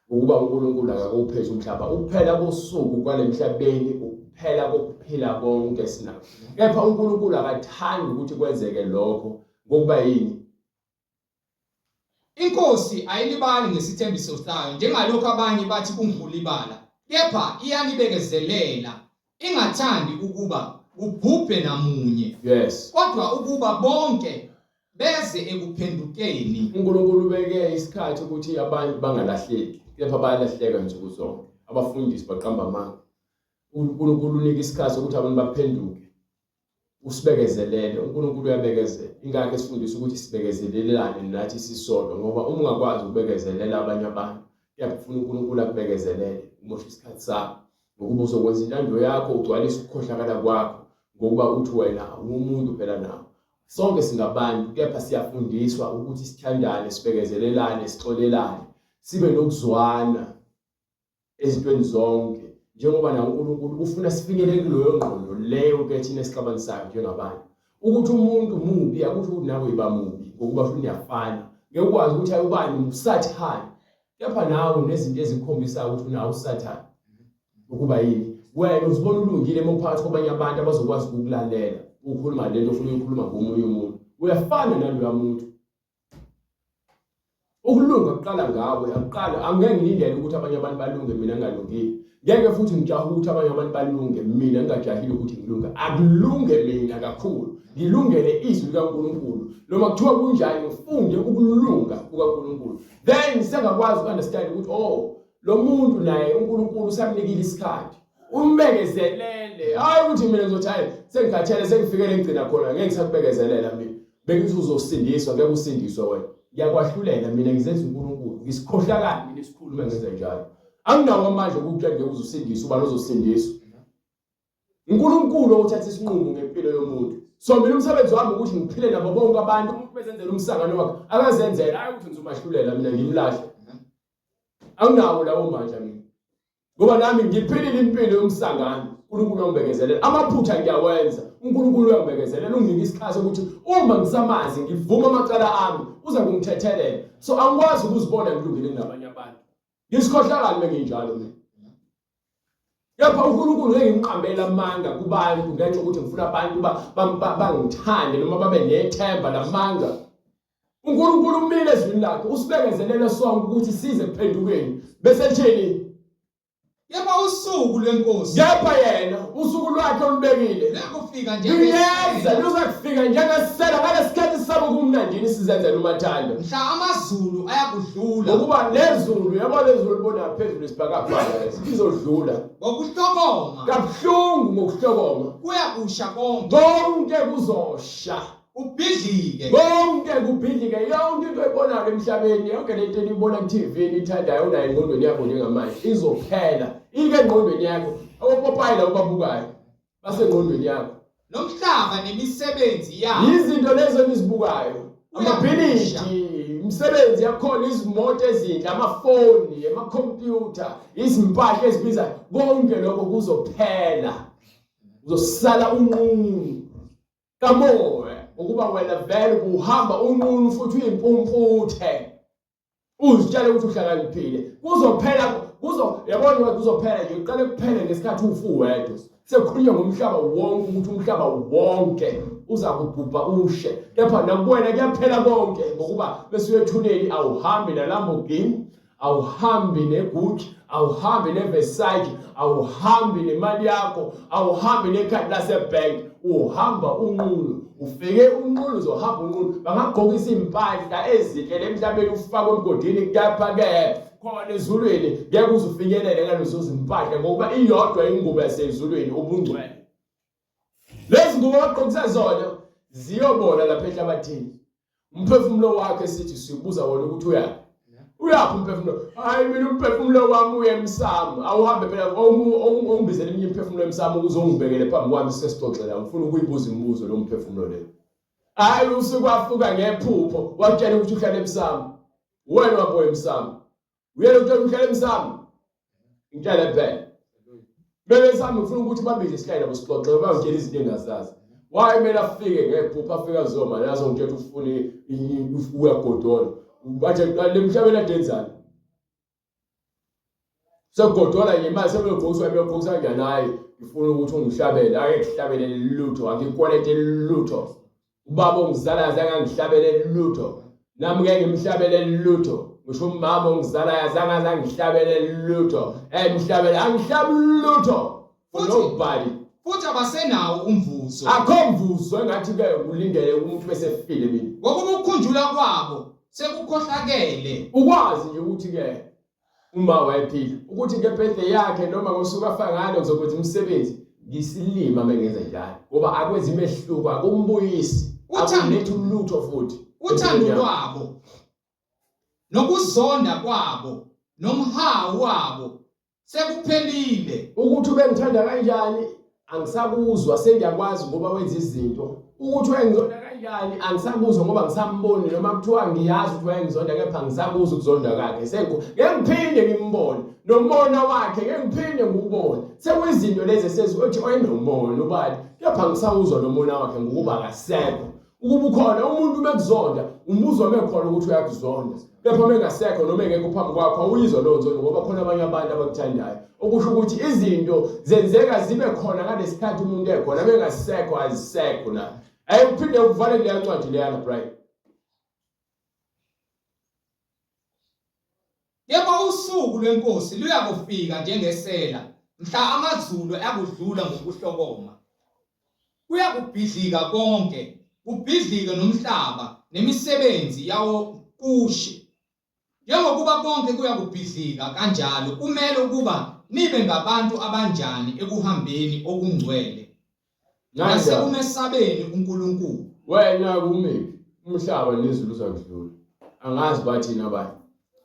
Ukuba uNkulunkulu akakuphethe umhlaba, ukuphela kosuku kwalemhlabeni ukuphela kokuphila konke esinakho. Kepha uNkulunkulu akathandi ukuthi kwenzeke lokho ngokuba yini? Inkosi ayilibali ngesithembiso sayo njengalokhu abanye bathi kungukulibala, kepha iyanibekezelela ingathandi ukuba kubhubhe namunye, kodwa ukuba bonke beze ekuphendukeni. uNkulunkulu ubeke isikhathi ukuthi abantu bangalahleki, kepha bayalahleka nsuku zonke. Abafundisi baqamba amanga. uNkulunkulu unika isikhathi sokuthi abantu baphenduke usibekezelele uNkulunkulu uyabekezela ingakho esifundisa ukuthi sibekezelelane nathi sisodwa ngoba uma ungakwazi ukubekezelela abanye abantu kuyakufuna uNkulunkulu akubekezelele umosha isikhathi sakho ngokuba uzokwenza intando yakho ugcwalise ukukhohlakala kwakho ngokuba uthi wena awumuntu phela nawe sonke singabantu kepha siyafundiswa ukuthi sithandane sibekezelelane sixolelane sibe nokuzwana ezintweni zonke njengoba na uNkulunkulu ufuna sifinyelele kuleyo ngqondo leyo ke thina esixabanisayo njengabantu ukuthi umuntu mubi akusho ukuthi nawe yiba mubi ngokuba futhi niyafana ngeke ukwazi ukuthi ayubani usathane kepha nawe unezinto ezikukhombisayo ukuthi unawo usathane ukuba yini wena uzibona ulungile uma uphakathi kwabanye abantu abazokwazi ukukulalela ukhuluma lento ofuna ukuyikhuluma ngomunye umuntu uyafana naloya muntu Ukulunga kuqala ngawe, akuqala angeke ngilindele ukuthi abanye abantu balunge mina ngingalungile. Ngeke futhi ngijahe ukuthi abanye abantu balunge mina ngingajahile ukuthi ngilunge. Akulunge mina kakhulu. Ngilungele izwi likaNkulunkulu. Noma kuthiwa kunjani ngifunde ukulunga kukaNkulunkulu. Then sengakwazi uku-understand ukuthi oh lo muntu naye uNkulunkulu usamnikile isikhathi. Umbekezelele. Hayi ukuthi mina ngizothi hayi sengikhathele sengifikele ngigcina khona ngeke ngisakubekezelela mina. Bengithi uzosindiswa ngeke usindiswe wena. Ngiyakwahlulela mina ngizenza uNkulunkulu. Ngisikhohlakali mina esikhulu uma ngenza njalo. Anginawo amandla okukutshela ngeke uzosindiswa ubani ozosindiswa. uNkulunkulu othatha isinqumo ngempilo yomuntu. So mina umsebenzi wami ukuthi ngiphile nabo bonke abantu umuntu bezenzela umsangano wakhe akazenzela hayi ukuthi ngizomahlulela mina ngimlahle. Anginawo lawo mandla mina. Ngoba nami ngiphilile impilo yomsangano. uNkulunkulu wangibekezelela. Amaphutha ngiyawenza. uNkulunkulu uyangibekezelela unginika isikhathi ukuthi uma ngisamazi ngivuma amacala ami uza kungithethelela. So angikwazi ukuzibona ngilungile kunabanye abantu. Ngisikhohlakali menginjalo mina. Kepha uNkulunkulu ngeke ngimqambele amanga kubantu ngenxa ukuthi ngifuna abantu bangithande noma babe nethemba lamanga. uNkulunkulu umile ezwini lakhe usibekezelele sonke ukuthi size kuphendukeni bese lithini Kepha usuku lwenkosi kepha yena usuku lwakhe olubekile luyakufika luyeza luza kufika njengesela ngalesikhathi sabo kumnandini sizenzela umathanda mhla amazulu ayakudlula ngokuba lezulu yabo lezulu libona phezulu isibhakabhaka lesi lizodlula ngokuhlokoma kabuhlungu ngokuhlokoma kuyakusha konke konke kuzosha Kubhidlike. Konke kubhidlike yonke into oyibonayo emhlabeni yonke lento eniyibona ku-TV eniyithandayo onayo engqondweni yakho njengamanje izophela ike engqondweni yakho opopayi labo babukayo basengqondweni yakho Nomhlaba nemisebenzi yawo. Yizinto lezo enizibukayo amabhilidi imisebenzi yakhona izimoto ezinhle amafoni amakhompyutha izimpahla ezibizayo konke lokho kuzophela uzosala unqunu kamoya ukuba wena vele ubuhamba unqunu futhi uyimpumputhe uzitshele ukuthi uhlakaniphile kuzophela kuzo yabona ukuthi kuzophela nje uqale kuphele ngesikhathi ufuwedwa sekukhulunywa ngomhlaba wonke ukuthi umhlaba wonke uza kubhubha ushe kepha nakuwena kuyaphela konke ngokuba bese uyethuneni awuhambi naLamborghini awuhambi neGucci awuhambi neVersace awuhambi nemali yakho awuhambi nekhadi lasebank uhamba unqunu ufike unqunu uzohamba unqunu bangagqokisa impahla ezinhle lemhlabeni ufakwe emgodini kepha ke khona ezulwini ngeke uze ufinyelele ngalezo zimpahla ngokuba iyodwa ingubo yasezulwini ubungcwele lezi ngubo abagqokisa zona ziyobola lapha ehlabathini umphefumulo wakhe sithi sibuza wona ukuthi uyaphi uyaphi umphefumulo hayi mina umphefumulo wami uye emsamo awuhambe phela ongibizele eminye imiphefumulo emsamo ukuze ungibekele phambi kwami sesixoxela ngifuna ukuyibuza imibuzo lo mphefumulo leyo hayi usuke wafuka ngephupho wakutshela ukuthi uhlala emsamo wena wabo emsamo uyena utshela uhlala emsamo ngitshele phela Bebe sami ngifuna ukuthi babize isihlalo nabo sixoxe bayongitshela izinto engazazi. Why kumele afike ngephupho afike azoma la azongitshela ufuna uyagodola. Bathi lemhlabeni adenzani? Sekugodola nje imali sebeyogqokiswa beyogqokisa kanjani hayi ngifuna ukuthi ungihlabele ake kuhlabele lutho angikwelete lutho. Ubaba ongizalayo azange angihlabele lutho. Nami ngeke ngimhlabele lutho. Ngisho umama ongizalayo azange azangihlabele lutho. Emhlabele angihlabi lutho. For nobody. Futhi abasenawo umvuzo. Akho mvuzo engathi ke ulindele umuntu bese efile mina. Ngokuba ukukhunjulwa kwabo sekukhohlakele. Ukwazi nje ukuthi ke Uma wayephila ukuthi ngebirthday yakhe noma ngosuku afa ngalo ngizokwenza umsebenzi ngisilima mengenza njalo ngoba akwenzi imehluko akumbuyisi akulethi ulutho futhi uthando lwabo nokuzonda kwabo nomhawu wabo Sekuphelile. Ukuthi ubengithanda kanjani angisakuzwa sengiyakwazi ngoba wenza izinto. Ukuthi wayengizonda kanjani angisakuzwa ngoba ngisamboni noma kuthiwa ngiyazi ukuthi wayengizonda kepha angisakuzwa ukuzonda kwakhe. Sengu ngeke ngiphinde ngimbone nomona wakhe ngeke ngiphinde ngiwubone. Sekuyizinto lezi esezithi oyenomona ubani kepha angisawuzwa nomona wakhe ngokuba akasekho. Ukuba ukhona umuntu uma ekuzonda umuzwa uma ekhona ukuthi uyakuzonda kepha uma engasekho noma engekho phambi kwakho awuyizwa leyo nzondo ngoba khona abanye abantu abakuthandayo okusho ukuthi izinto zenzeka zibe khona ngalesikhathi umuntu ekhona bengasekho azisekho na ayi uphinde uvale kuleya ncwadi leyana Brian Kepha usuku lweNkosi luyakufika njengesela, mhla amazulu akudlula ngokuhlokoma. Kuyakubhidlika konke, kubhidlike nomhlaba nemisebenzi yawo kushe. Njengokuba konke kuyakubhidlika kanjalo, kumele ukuba nibe ngabantu abanjani ekuhambeni okungcwele nasekumesabeni uNkulunkulu. Wena kumiphi umhlaba nezulu uzakudlula, angazi bathini abanye,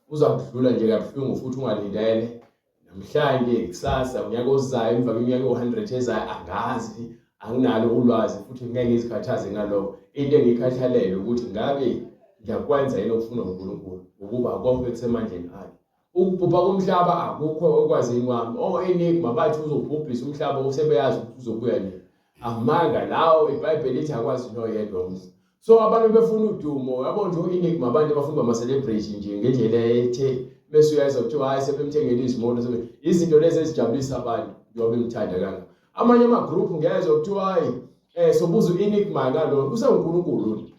uzakudlula nje kabuhlungu futhi ungalindele namhlanje kusasa unyaka ozayo emva kweminyaka ewu-100 ezayo angazi anginalo ulwazi futhi ngeke ngizikhathaze ngalokho into engiyikhathalele ukuthi ngabe ngiyakwenza yini okufunwa uNkulunkulu ngokuba konke kusemandleni akhe ukubhubha komhlaba akukho okwazini kwami o-enigma bathi uzobhubhisa umhlaba usebeyazi ukuthi uzobuya nini amanga lawo ibhayibheli lithi akwazi noyedwa umuzi so abantu befuna udumo yabo nje u-enigma abantu abafuna ama-celebrity nje ngendlela ethe bese uyayizwa kuthiwa hhayi sebemthengele izimoto sebe izinto lezi ezijabulisa abantu njengoba bemthanda kangaka amanye ama-group ngezwa kuthiwa hhayi um sobuza u-enigma ngalo usewunkulunkulu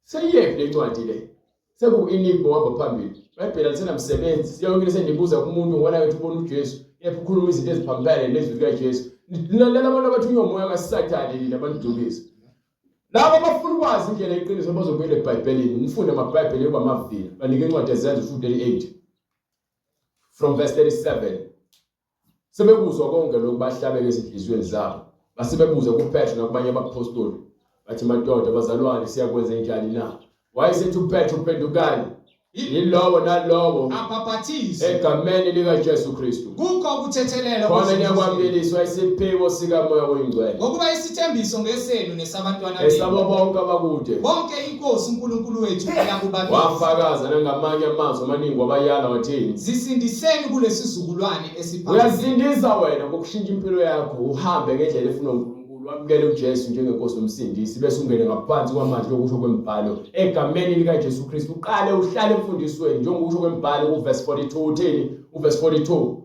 seyiyephi le ncwadi le seku-enigma uhamba phambili ibhayibheli alisenamsebenzi yonke into sendibuza kumuntu ngoba nakethi ubona ujesu kepha ukhuluma izinto eziphambene nezwi likajesu nilalela abantu abathunywa umoya kasathane nina banidukisa Labo abafuna ukwazi indlela yeqiniso bazobuyela eBhayibhelini, nifunde amaBhayibheli yokuba amavila, banike incwadi yeZenzo 2:38 from verse 37. Sebekuzwa konke lokhu bahlabeke ezinhliziyweni zabo, basebebuza kuPetru nakubanye abaphostoli, bathi, madoda bazalwane, siyakwenza njani na? Wayesethi uPetru, phendukani yilowo nalowo abhaphathizwe egameni likaJesu Kristu kukho ukuthethelelwa khona niyakwamukeliswa isiphiwo sikaMoya oyiNgcwele ngokuba isithembiso ngesenu nesabantwana benu esabo bonke abakude bonke inkosi uNkulunkulu wethu eyakubabiza wafakaza nangamanye amazwi amaningi wabayala wathini zisindiseni kulesizukulwane esiphambili uyazisindisa wena ngokushintsha impilo yakho uhambe ngendlela efunwa uNkulunkulu wamukele uJesu njengenkosi nomsindisi bese ungene ngaphansi kwamanzi lokusho kwembhalo egameni likaJesu Kristu uqale uhlale emfundisweni njengokusho kwembhalo kuverse 42 uthini uverse 42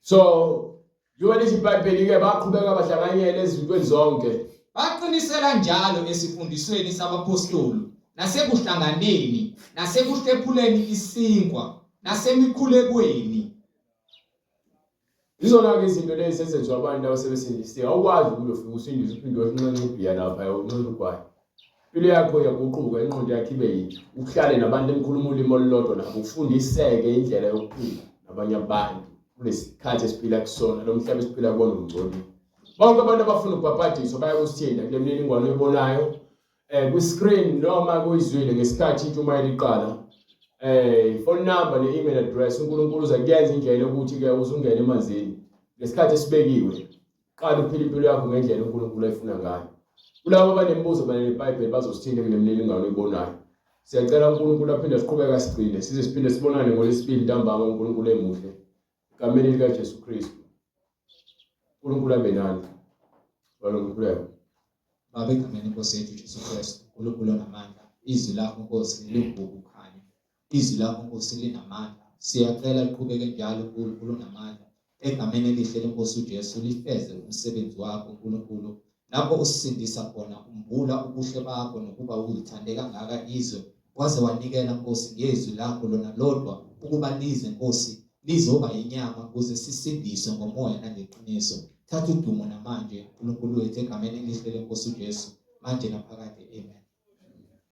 So njengoba lithi iBhayibheli-ke baqhubeka bahlanganyela ezintweni zonke. Baqinisela njalo esifundisweni sabaphostoli nasekuhlanganeni nasekuhlephuleni isinkwa nasemikhulekweni. Izona-ke izinto lezi ezenziwa abantu abasebesindisiwe. Awukwazi ukuyofika usindise uphinde uyonxenxa ubhiya lapha unxenxa ugwayi. Impilo yakho iyaguquka, ingqondo yakho ibe yintsha. Uhlale nabantu enikhuluma ulimi olulodwa nabo, ufundiseke indlela yokuphila nabanye abantu kulesikhathi esiphila kusona, lo mhlaba esiphila kuwona ungcolile. Bonke abantu abafuna ukubhabhadiswa baya kusithinta kule mininingwane oyibonayo eh kwi-screen noma kuyizwile ngesikhathi intshumayelo iqala eh phone number ne-email address uNkulunkulu uza kuyenza indlela yokuthi-ke uzungene emanzini ngesikhathi esibekiwe Qala uphile impilo yakho ngendlela uNkulunkulu ayifuna ngayo. Kulabo abanemibuzo mayelana neBhayibheli bazosithinta kule mininingwane oyibonayo. Siyacela uNkulunkulu aphinde asiqhubeke asigcine size siphinde sibonane ngoLwesibili ntambama uNkulunkulu emuhle. Egameni likaJesu Kristu. uNkulunkulu abe nani. Balomkhuleko. Baba egameni lenkosi yethu Jesu Kristu, uNkulunkulu onamandla, izwi lakho Nkosi lingukukhanya. Izwi lakho Nkosi linamandla. Siyacela liqhubeke njalo uNkulunkulu onamandla. Egameni elihle lenkosi uJesu lifeze umsebenzi wakho uNkulunkulu. Lapho usisindisa khona umbula ubuhle bakho nokuba ulithande kangaka izwe waze wanikela Nkosi ngezwi lakho lona lodwa ukuba lize Nkosi. lizoba inyama ukuze sisindiswe ngomoya nangeqiniso. Thatha udumo namanje, Nkulunkulu wethu, egameni elihle leNkosi uJesu, manje naphakade. Amen.